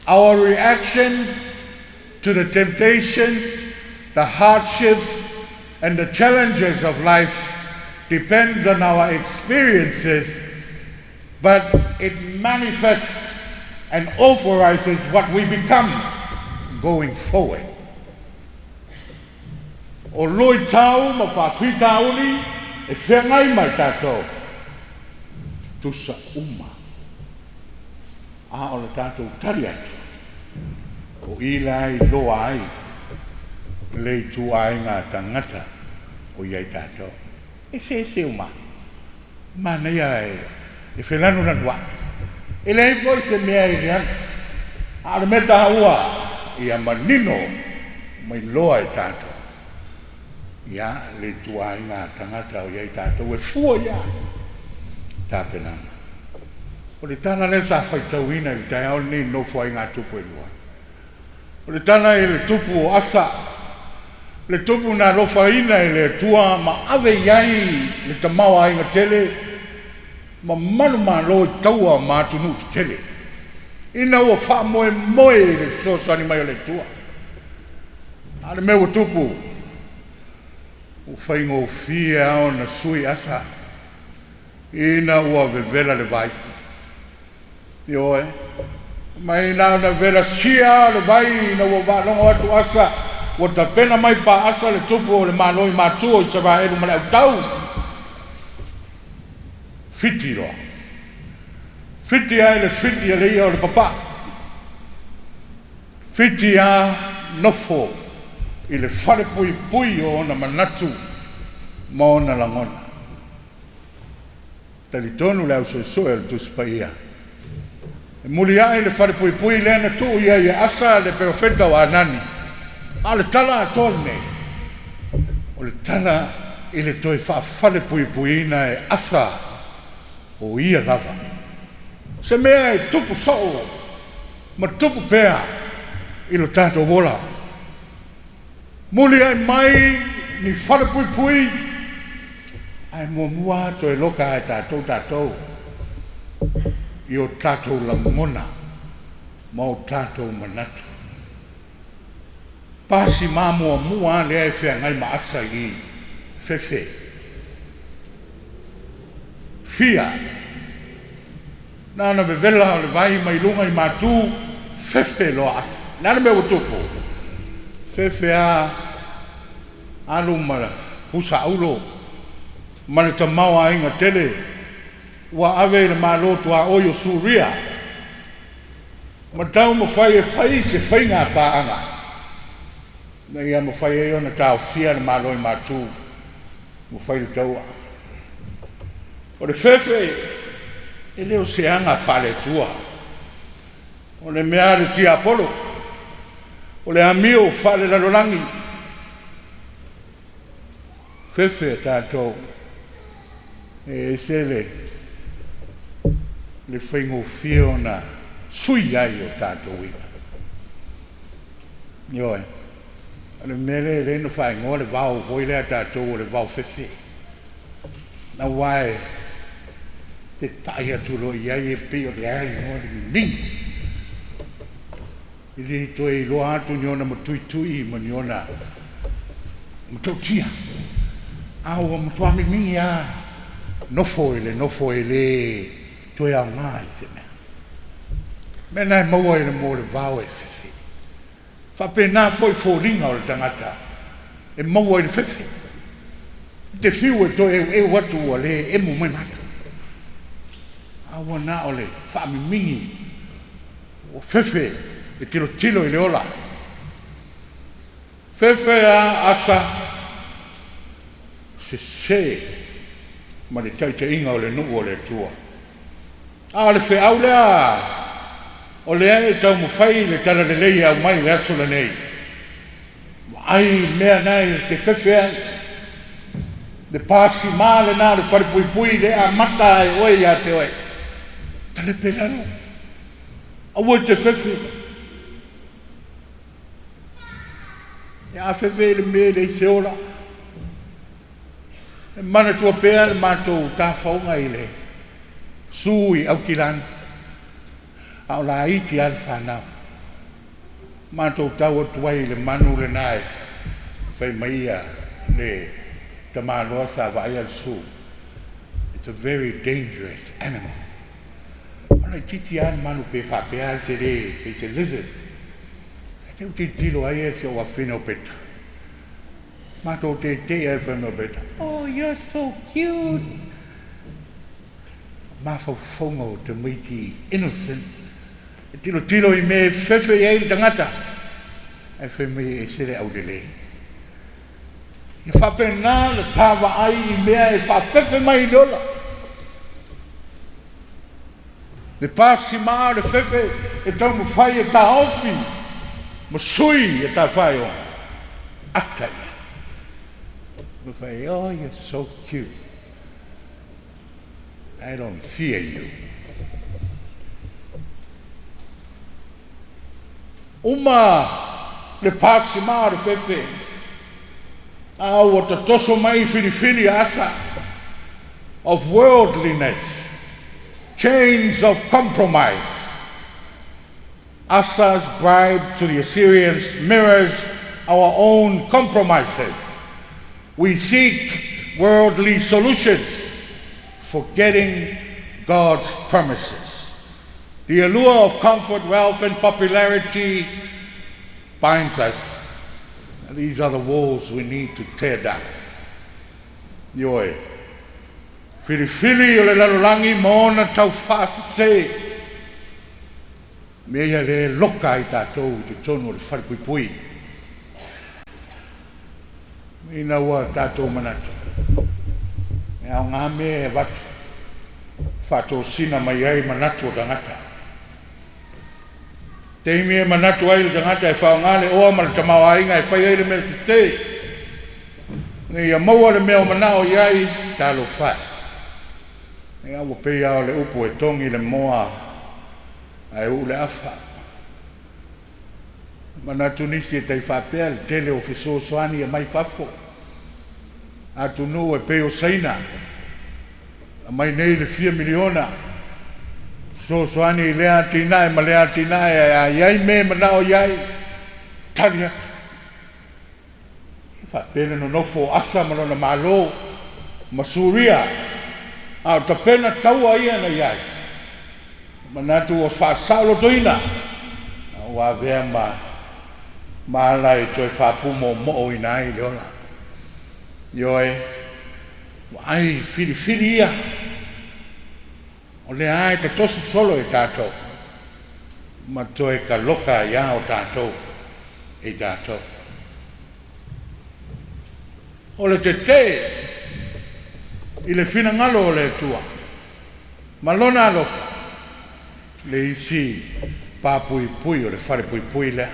Our reaction to the temptations, the hardships, and the challenges of life depends on our experiences, but it manifests and authorizes what we become going forward. O luitau ma faafitauli e feagai ma i tatou, tutusa uma. A o le tatou tali atu, o i la e iloa ai le ituaiga tagata o i ai tatou. Eseese uma. Manaia e felanulanuai. E leai foi se mea e leaga. A o le mea taua ia manino ma iloa e tatou ia le ituaiga tagata o i ai tatou e fua i ai tapenaga. O le tala lea sa faitauina i le taeao lenei i le Nofoaiga a Tupu e Lua. O le tala i le tupu o Asa, le tupu na alofaina e le Atua ma ave i ai le tamaoaiga tele ma manumalo i taua ma atunuu tetele, ina ua faamoemoe i le fesoasoani mai o le Atua. A o le mea ua tupu, ua faigofie lava ona sui Asa ina ua vevela le vai. Ioe, mai na ona velasia lava o le vai ina ua faalogo atu Asa ua tapena mai Paasa le tupu o le Malo i matua o Isaraelu ma le autau. Fiti loa. Fiti ai le fiti a le ia o le papaa. Fiti a nofo i le falepuipui o ona manatu ma ona lagona. Talitonu le au suesue o le Tusi Paia, E muliaʻi le falepuipui lea na tuu i ai e Asa le perofeta o Anani. A o le tala atoa lenei, o le tala i le toe faafalepuipuiina e Asa o ia lava. Se mea e tupu soo ma tupu pea i lo tatou ola. Muliaʻi mai ni falepuipui ae muamua toe loka e tatou tatou i o tatou lagona ma o tatou manatu. Pasi ma muamua lea e feagai ma Asa i fefe. Fia. Na na vevela o le vai mai luga i matu, fefe loa Asa. Le a le mea ua tupu? Fefe a alu ma pusa aulo ma le tamaoaiga tele ua ave i le Malo tuaoi o Suria ma taumafai e fai se faiga paaga ina ia mafai ai ona taofia le Malo i matu ma fai le taua. O le fefe e le o se aga faale-Atua. O le mea a le tiapolo, o le amio faalelalolagi. Fefe tatou e ese le faigofie ona sui ai o tatou i'a. Ioe, o le mea lea e le na faaigoa le vao foi lea tatou o le vao fefe. Aua e te pai atu loa i ai e pei o le a igoa le mimigi. E le toe iloa atu ni ona matuitui ma ni ona matautia. A ua matua mimigi lava nofo i le nofo e le toe aoga i se mea. Mea na e maua i le mo le vao e fefe. Faapena foi foliga o le tagata e maua i le fefe. Te fiu e toe eueu atu ua le emo mai mata. A ua na o le faamimigi ua fefe e tilotilo i le ola. Fefe a Asa sese ma le taitaiga o le nuu o le Atua. A o le feau lea o lea e taumafai le talalelei e aumai i le aso lenei. Vaai mea na e te fefe ai. Le pasima lena o le falepuipui le amata ai oe ia te oe. Talepe lalo. Aua te fefe. E a fefe i le mea e leai se ola. E manatua pea le matou tafaoga i le su i Aukilani. A o laiti lava le fanau. Matou tau atu ai i le manu lena e fai mai ia le tamaloa sa vaaia le su. It's a very dangerous animal. O laitiiti lava le manu pe faapea le tele pe se lizard. E te tilotilo ai e si ou afafine o Peta. Matou tetee ai fai mai o Peta. Oh, you're so cute. Mafaufauga o tamaiti innocent. E tilotilo i mea e fefe i ai le tagata. Ae fai mai e se le aulelei. Ia faapena le tavaai i mea e faafefe mai i le ola. Le pasima o le fefe e taumafai e taofi ma sui e tafai o ata ia. Ma fai, oh, you're so cute. I don't fear you. Uma le pasima o le fefe. A ua tatoso mai filifili a Asa of worldliness, chains of compromise. Asa's bribe to the Assyrians mirrors our own compromises. We seek worldly solutions, forgetting God's promises. The allure of comfort, wealth, and popularity binds us. These are the walls we need to tear down. Ioe. Filifili o le lalolagi ma ona taufaasese. Mea ia le loka ai tatou i totonu o le falepuipui. Ina ua tatou manatu. E aoga mea e avatu. Faatosina mai ai manatu o tagata. Taimi e manatu ai le tagata e faaaoga le oa ma le tamaoaiga e fai ai le mea sesē ina ia maua le mea o manao i ai, talofa e! Ia ua pei lava o le upu e togi le moa ae uu le afa. Manatu nisi e tai faapea le tele o fesoasoani e mai fafo, atunuu e pei o Saina, aumai nei le fia miliona fesoasoani i lea atinae ma lea atinae, ae a i ai mea e manao i ai, tali atu. E faapea le nonofo o Asa ma lona Malo ma Suria, a o tapena taua ia na i ai, manatu ua faasaolotoina, a ua avea ma ala e toe faapumoomo'oina ai le ola. Ioe, vaai filifili ia, o lea e tatosi solo e tatou, ma toe kaloka ai lava o tatou e tatou. O le tetē i le finagalo o le Atua ma Lona alofa le isi papuipui o le falepuipui lea.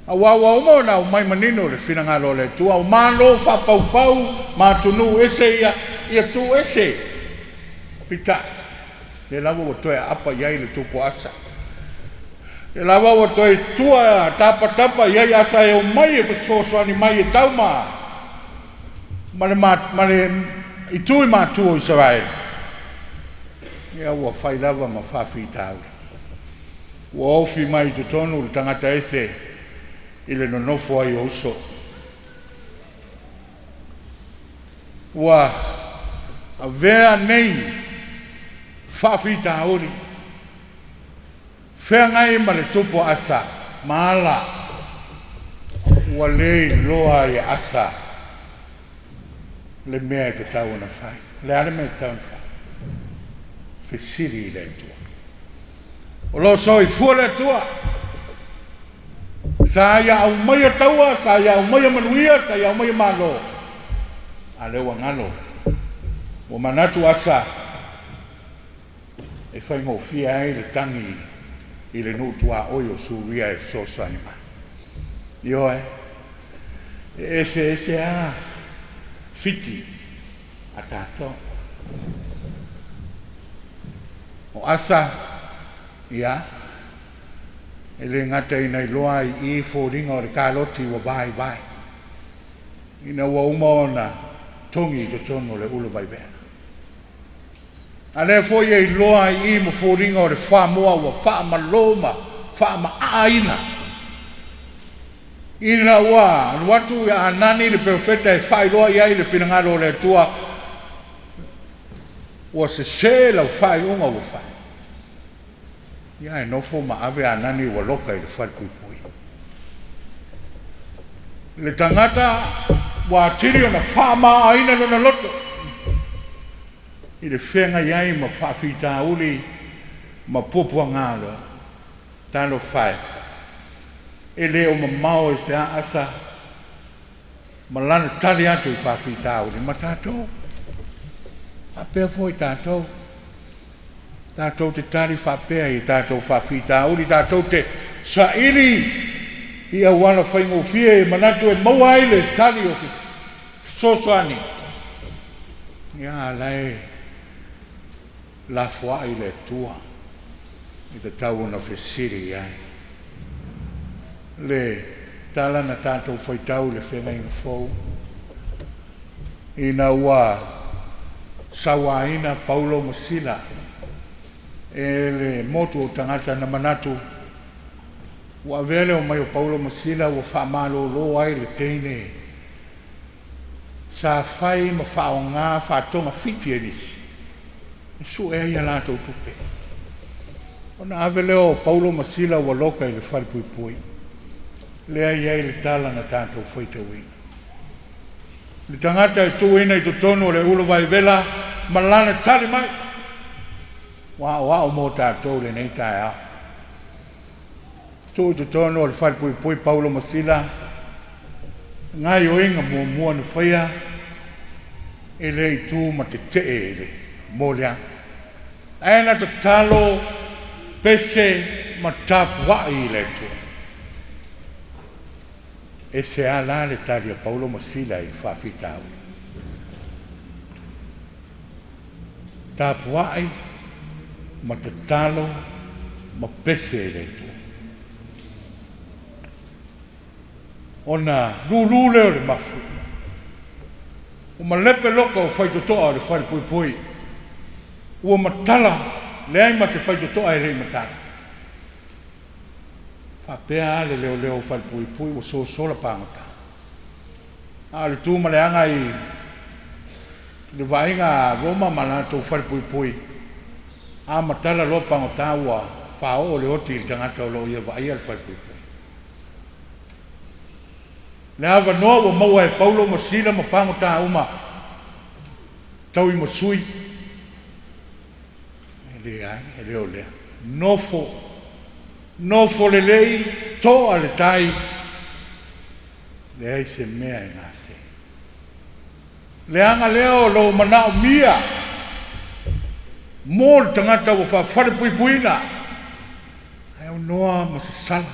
Aua ua uma ona aumai manino le finagalo o le Atua, o malo faapaupau ma atunuu ese ia, ia tuu ese. Peitai, lea lava ua toe aapa i ai le tupu o Asa. Lea lava ua toe tua tapatapa i ai Asa e omai e fesoasoani mai e tauma ma le itu i matu o Isaraelu. Ia ua fai lava ma faafitauli. Ua ofi mai i totonu le tagata ese i le nonofo ai o uso. Ua avea nei faafitauli feagai ma le tupu o Asa ma ala ua le iloa ai e Asa le mea e tatau ona fai. O le a le mea e tatau ona fai? Fesili i le Atua. O lo o soifua le Atua. Sa ia aumaia taua, sa ia aumaia manuia, sa ia aumaia malo. A lea ua galo. Ua manatu Asa e faigofie ai le tagi i le nuu tuaoi o Suria e fesoasoani mai. Ioe, e eseese lava fiti a tatou. O Asa, ia, e le gata ina iloa ai i i foliga o le kaloti ua vaivai, ina ua uma ona togi i totonu o le ula vaivea. A lea foi e iloa ai i i ma foliga o le fuamoa ua faamalō ma faamaaaina, ina ua alu atu ia Anani le perofeta e faailoa i ai le finagalo o le Atua, ua sesē lau faaiuga ua fai. Ia ae nofo ma ave Anani ua loka i le falepuipui. Le tagata ua atili ona faamaaaina lona loto i le feagai ai ma faafitauli ma puapuaga o le ola. Talofa e, e le o mamao i se Asa ma lana tali atu i faafitauli ma tatou. Faapea foi tatou, tatou te tali faapea i tatou faafitauli, tatou te saili i auala faigofie e manatu e maua ai le tali o fesoasoani. Ia, a la e lafoai le Atua e tatau ona fesili i ai. Le tala na tatou faitau i le feagaiga fou, ina ua sauaina Paulo ma Sila e le motu o tagata na manatu ua avea le omai o Paulo ma Sila ua faamalōlō ai le teine sa fai ma faaaoga faatogafiti e nisi e sue ai a latou tupe. Ona ave lea o Paulo ma Sila ua loka i le falepuipui, lea e i ai le tala na tatou faitauina. Le tagata e tuuina i totonu o le ulu vaivela ma lana tali mai, ua aoao mo tatou lenei taeao. Tuu i totonu o le falepuipui Paulo ma Sila, gaoioiga muamua na faia e le i tu ma tetee i le moliaga. Ae na tatalo pese ma tapua'i i le Atua. E se a la le tali a Paulo ma Sila i le faafitauli. Tapua'i ma tatalo ma pese i le Atua. Ona lūlū lea o le mafu, ua malepe loka o faitotoa o le falepuipui, ua matala, leai ma se faitotoa e le i matala. Faapea a le leoleo o falepuipui ua sosola pagota. A o le tu ma le aga i le vaaiga a Roma ma latou falepuipui, a matala loa pagota ua faaoo le oti i le tagata o lo o ia vaaia le falepuipui. Le avanoa ua maua e Paulo ma Sila ma pagota uma taui ma sui. E leai, e le o lea. Nofo, nofo lelei, toa le tai, leai se mea e gase. Leaga lea o lou manaomia mo le tagata ua faafalepuipuina. Ae aunoa ma sasala.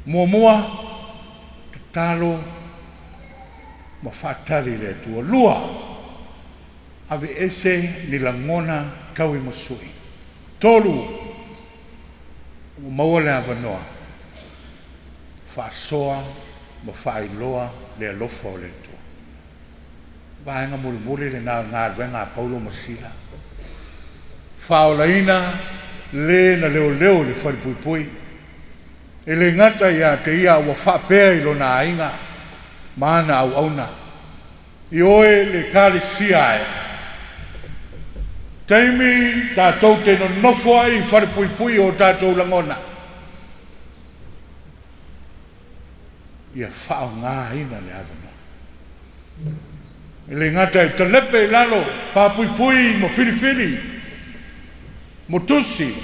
Muamua, tatalo ma faatali i le Atua. Lua, aveese ni lagona taui ma sui. Tolu, ua maua le avanoa, faasoa ma faailoa le alofa o le Atua. Vaega mulimuli lena o le galuega a Paulo ma Sila. Faaolaina le na leoleo i le falepuipui. E le gata ia te ia ua faapea i lona aiga ma ana auauna. Ioe le Ekalesia e. Taimi tatou te nonofo ai i falepuipui o tatou lagona, ia faaaogaina le avanoa. E le gata e talepe i lalo papuipui ma filifili mo tusi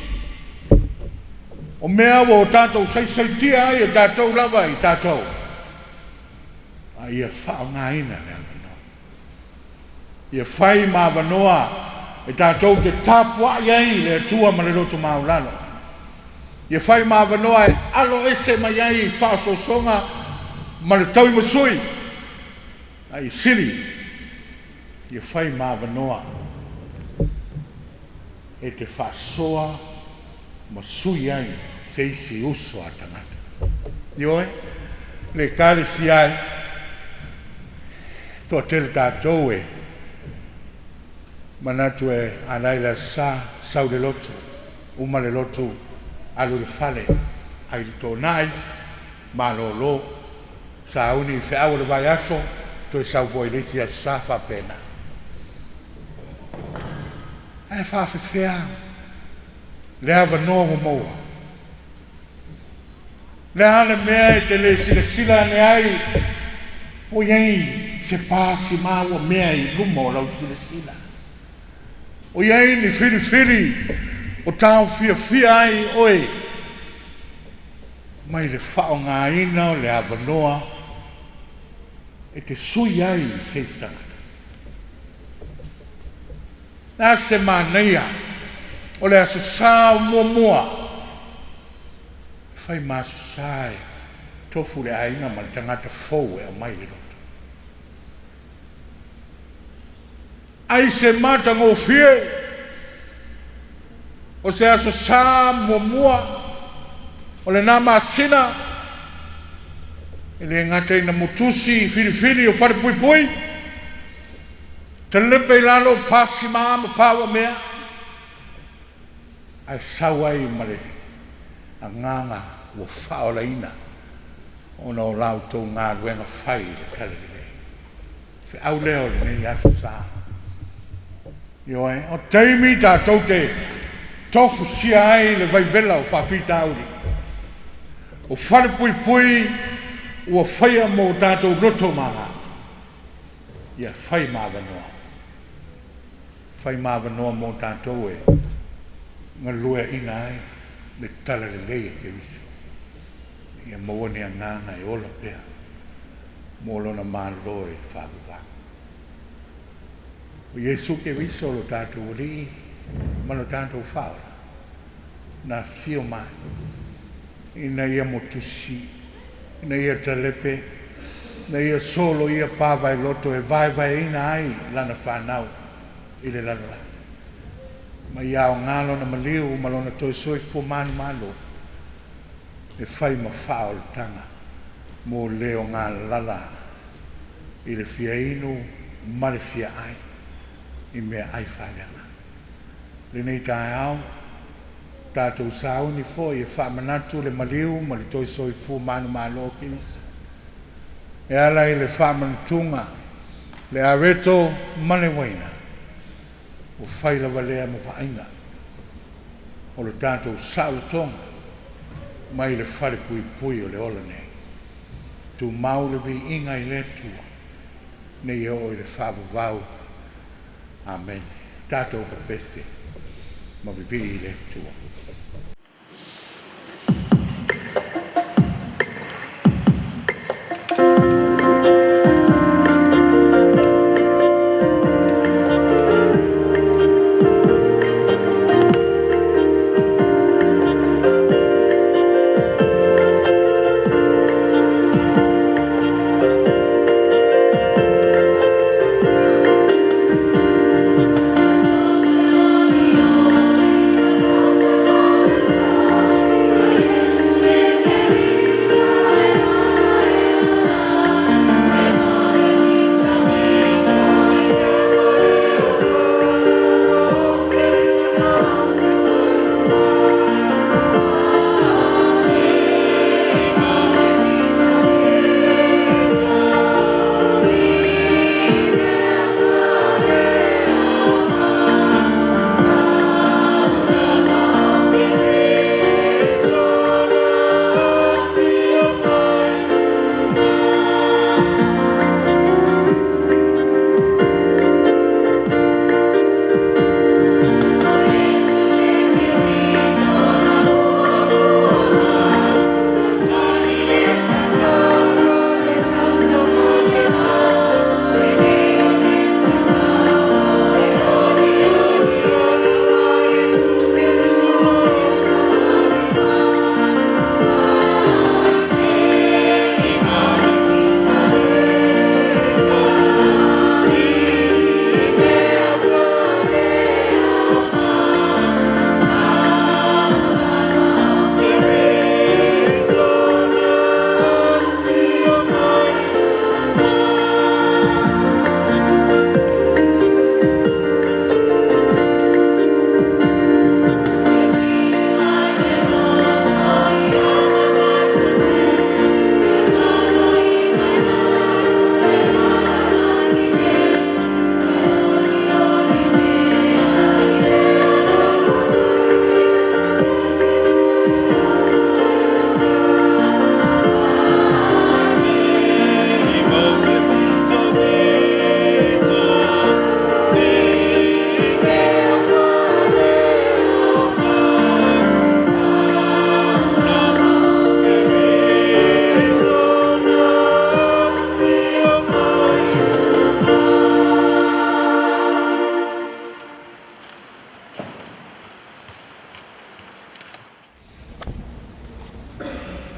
o mea ua o tatou saisaitia ai e tatou lava i tatou, a ia faaaogaina le avanoa. Ia fai ma avanoa e tatou te tapuai ai i le Atua ma le loto maualalo. Ia fai ma avanoa e alo ese mai ai i faaosoosoga ma le tauimasui, a ia sili, ia fai ma avanoa e te faasoa ma sui ai se isi uso a tagata. Ioe, le Ekalesia e, toatele tatou e manatu e ala i le Aso Sa, sau le lotu, uma le lotu, alu i le fale, ai le toonai, malolo, sauni i feau o le vaiaso, toe sau foi i le isi Aso Sa faapena. Ae faafefea le avanoa ua maua? Le a le mea e te le silasila ane ai po i ai se pasi ma ua mea i luma o lau silasila? O i ai ni filifili o taofiafia ai oe mai le faaaogaina o le avanoa e te sui ai i se isi tagata? Le a se manaia o le Aso Sa o muamua? E fai ma Aso Sa e tofu le aiga ma le tagata fou e aumai le loto. Ai se matagofie o se Aso Sa muamua o lena masina, e le gata ina motusi filifili o falepuipui, talepe i lalo pasi ma ma paua mea, ae sau ai ma le agaga ua faaolaina ona o la outou galuega fai i le talalelei. Feau lea o lenei Aso Sa. Ioe, o taimi tatou te tofusia ai le vaivela o faafitauli. O falepuipui ua faia mo tatou loto maga. Ia fai ma avanoa. Fai ma avanoa mo tatou e galueaina ai le talalelei e Keriso. Ia maua ni agaga e ola pea mo lona Malo e faavavau. O Iesu Keriso lo tatou Alii ma lo tatou Faaola. na afio mai ina ia motusi, ina ia talepe, ina ia solo ia pavaeloto e vaevaeina ai lana fanau i le lalolagi. Ma ia aoga lona maliu ma lona toe soifua manumalo e fai ma faaolataga mo le o galala i le fia inu ma le fia ai i meaai faaleaga. Lenei taeao, tatou sauni foi e faamanatu le maliu ma le toe soifua manumalo o Keriso. E ala i le faamanatuga, le areto ma le uaina, ua fai lava lea ma vaaiga o le tatou saolotoga mai le falepuipui o le ola nei. Tumau le viiga i le Atua, nei oo i le faavavau. Amene. Tatou pepese ma vivii i le Atua.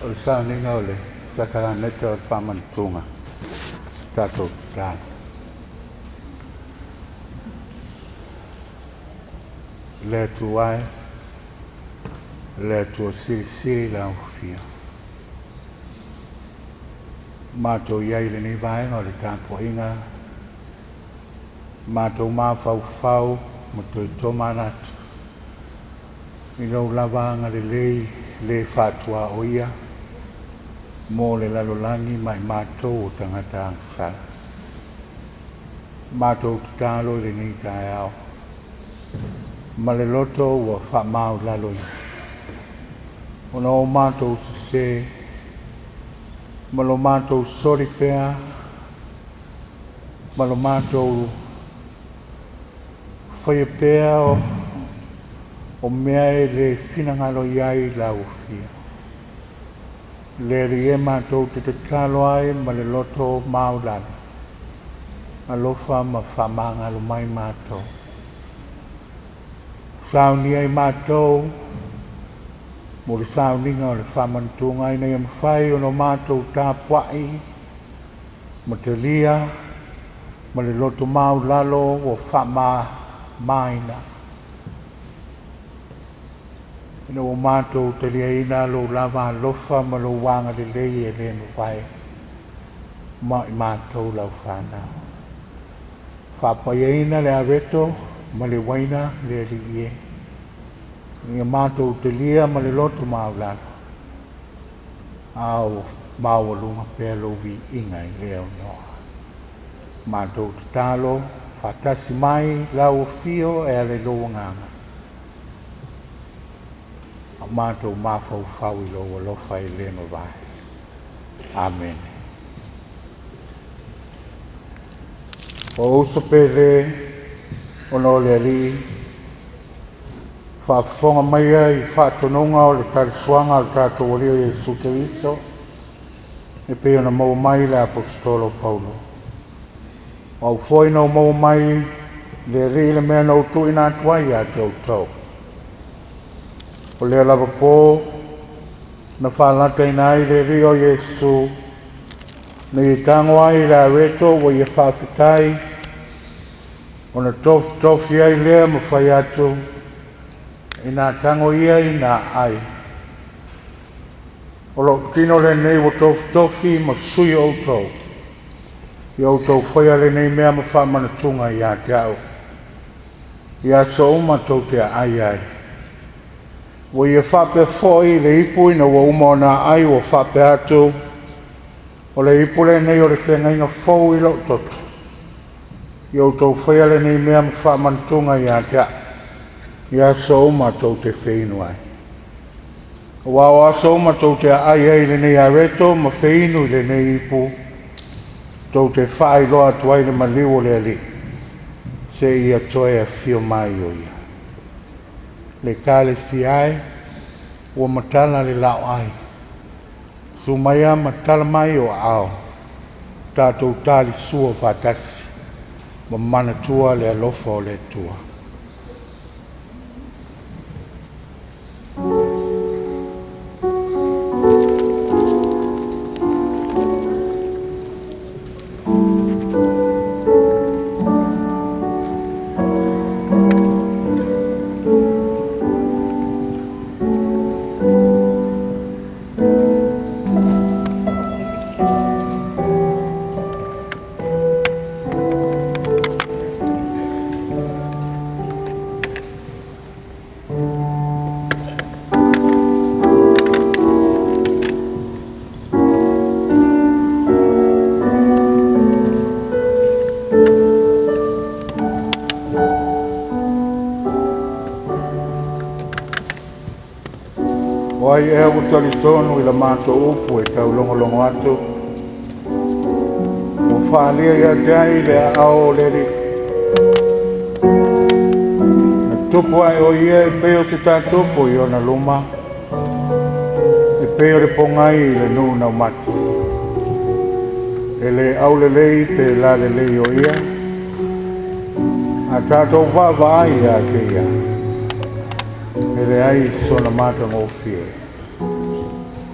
O le sauniga o le sakalameta o le faamanatuga tatou tatalo. Le Atua e, le Atua silisili le aofia. Matou i ai i lenei vaega o le tapuaiga, matou mafaufau ma toe tomanatu i lou lava agalelei le faatuaoia mo le lalolagi ma i matou o tagata agasala. Matou tatalo i lenei taeao ma le loto ua faamaulaloina ona o matou sesē ma lo matou soli pea ma lo matou faia pea o mea e le finagalo i ai lau Afioga. Le Alii e, matou te tatalo ai ma le loto maulalo, alofa ma faamagalo mai matou. Saunia i matou Mo le sauniga o le faamanatuga ina ia mafai ona matou tapuai ma talia ma le loto maulalo ua faamamaina ina ua matou taliaina lou lava alofa ma lou agalelei e le mavae ma i matou lau fanau. Faapaiaina le aveto ma le uaina le Alii e, ina ia matou talia ma le loto maulalo, a o maualuga pea lou viiga i le aunoa. Matou tatalo, faatasi mai lau afio e ala i lou agaga, a matou mafaufau i lou alofa e le mavae. Amene. O uso pele ona o le Alii, faafofoga maia i faatonuga o le talisuaga o le tatou Alii o Iesu Keriso, e pei ona maua mai le Aposetolo Paulo. O au foi na ou maua mai le Alii le mea na ou tuuina atu ai ia te outou. O lea lava po na faalataina ai le Alii o Iesu, na ia tago ai le areto ua ia faafetai, ona tofi ai lea ma fai atu, ina tago ia ina ai. O lou tino lenei ua tofi ma sui o outou. Ia outou faia lenei mea ma faamanatuga ia te au. Ia aso uma tou te ai ai. Ua ia faapea foi le ipu ina ua uma ona ai ua faapea atu, o le ipu lenei o le feagaiga fou i lou toto. Ia outou faia lenei mea ma faamanatuga ia te au. Ia aso uma tou te feinu ai. Aua o aso uma tou te aai ai i lenei areto ma feinu i lenei ipu, tou te faailoa atu ai le maliu o le Alii, seia toe afio mai o ia. Le ekalesia e, ua matala le laoai, susu maia ma tala mai o aao, tatou talisua faatasi, ma manatua le alofa o le Atua. O ai ea ua talitonu i la matou upu e taulogologo atu, ua faaalia ia te ai le aao o le Alii. Na tupu ae o ia e pei o se tatupu i ona luma, e pei o le pogai i le nuu naumati. E le aulelei pe lalelei o ia, a tatou vaavaai ia te ia, e leai sona matagofie,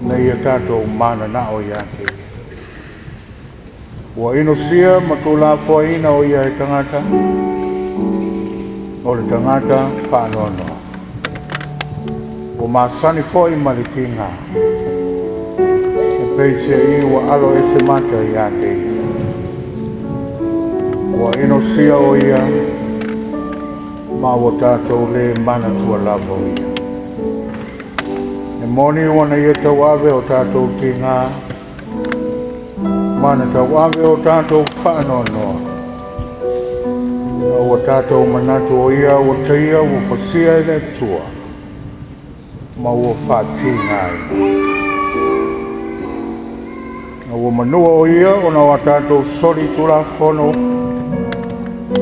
na ia tatou mananao ia te ia. Ua inosia ma tuulafoaiina o ia e tagata, o le tagata faanoanoa. Ua masani foi ma le tiga, e peiseai ua alo ese mata ia te ia. Ua inosia o ia, ma ua tatou le manatua lava o ia. E moni ua na ia tauave o tatou tiga, ma na tauave o tatou faanoanoa. A ua tatou manatu o ia ua taia ua fasia e le Atua, ma ua faatigaina. A ua manua o ia ona o a tatou soli tulafono,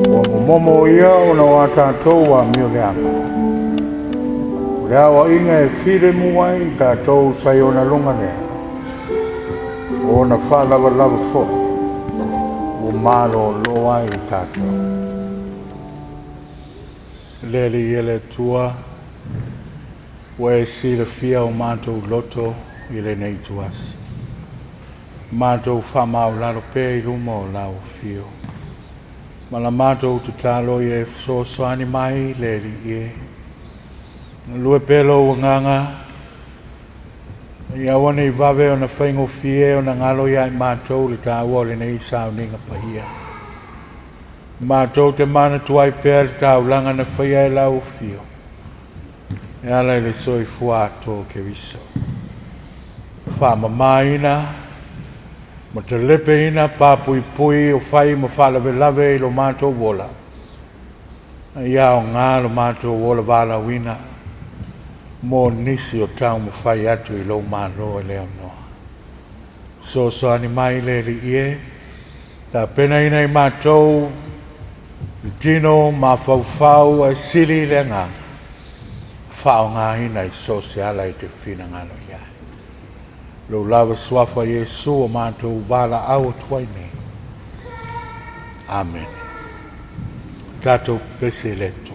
ua momomo o ia ona o a tatou amio leaga. O le aoaiga e filemu ai tatou sa i ona luga lea, o ona faalavalava foi, ua malōlō ai tatou. Le Alii e le Atua, Ua e silafia o matou loto i lenei ituaso. Matou faamaualalo pea i luma o lau afio. Ma la matou tatalo ia e fesoasoani mai le Alii e. Galue pea lou agaga, ia aua nei vave ona faigofie ona galo ia i matou le taua o lenei sauniga paia. Matou te manatua ai pea le taulaga na faia e lau afio, e ala i le soifua atoa o Keriso. Faamamaina ma talepeina papuipui o fai ma faalavelave i lo matou ola, ia aoga lo matou ola valaauina mo nisi o taumafai atu i lou Malo e le aunoa. Fesoasoani mai le Alii e, tapenaina i matou le tino mafaufau ae sili le agaga, faaaogaina i so o se ala e te finagalo i ai. Lou lava suafa Iesu o matou valaau atu ai nei. Amene. Tatou pepese i le Atua.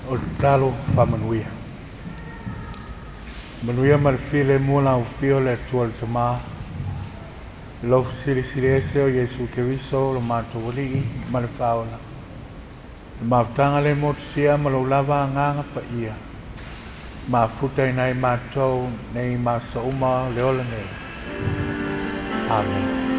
O le tatalo faamanuia. Manuia ma le filemu o le Ufio o le Atua le Tamā, le alofa silisili ese o Iesu Keriso lo matou Alii ma le Faaola, le mafutaga le motusia ma lou lava Agaga Paia, mafuta ina ai matou nei ma aso uma o le ola nei. Amene.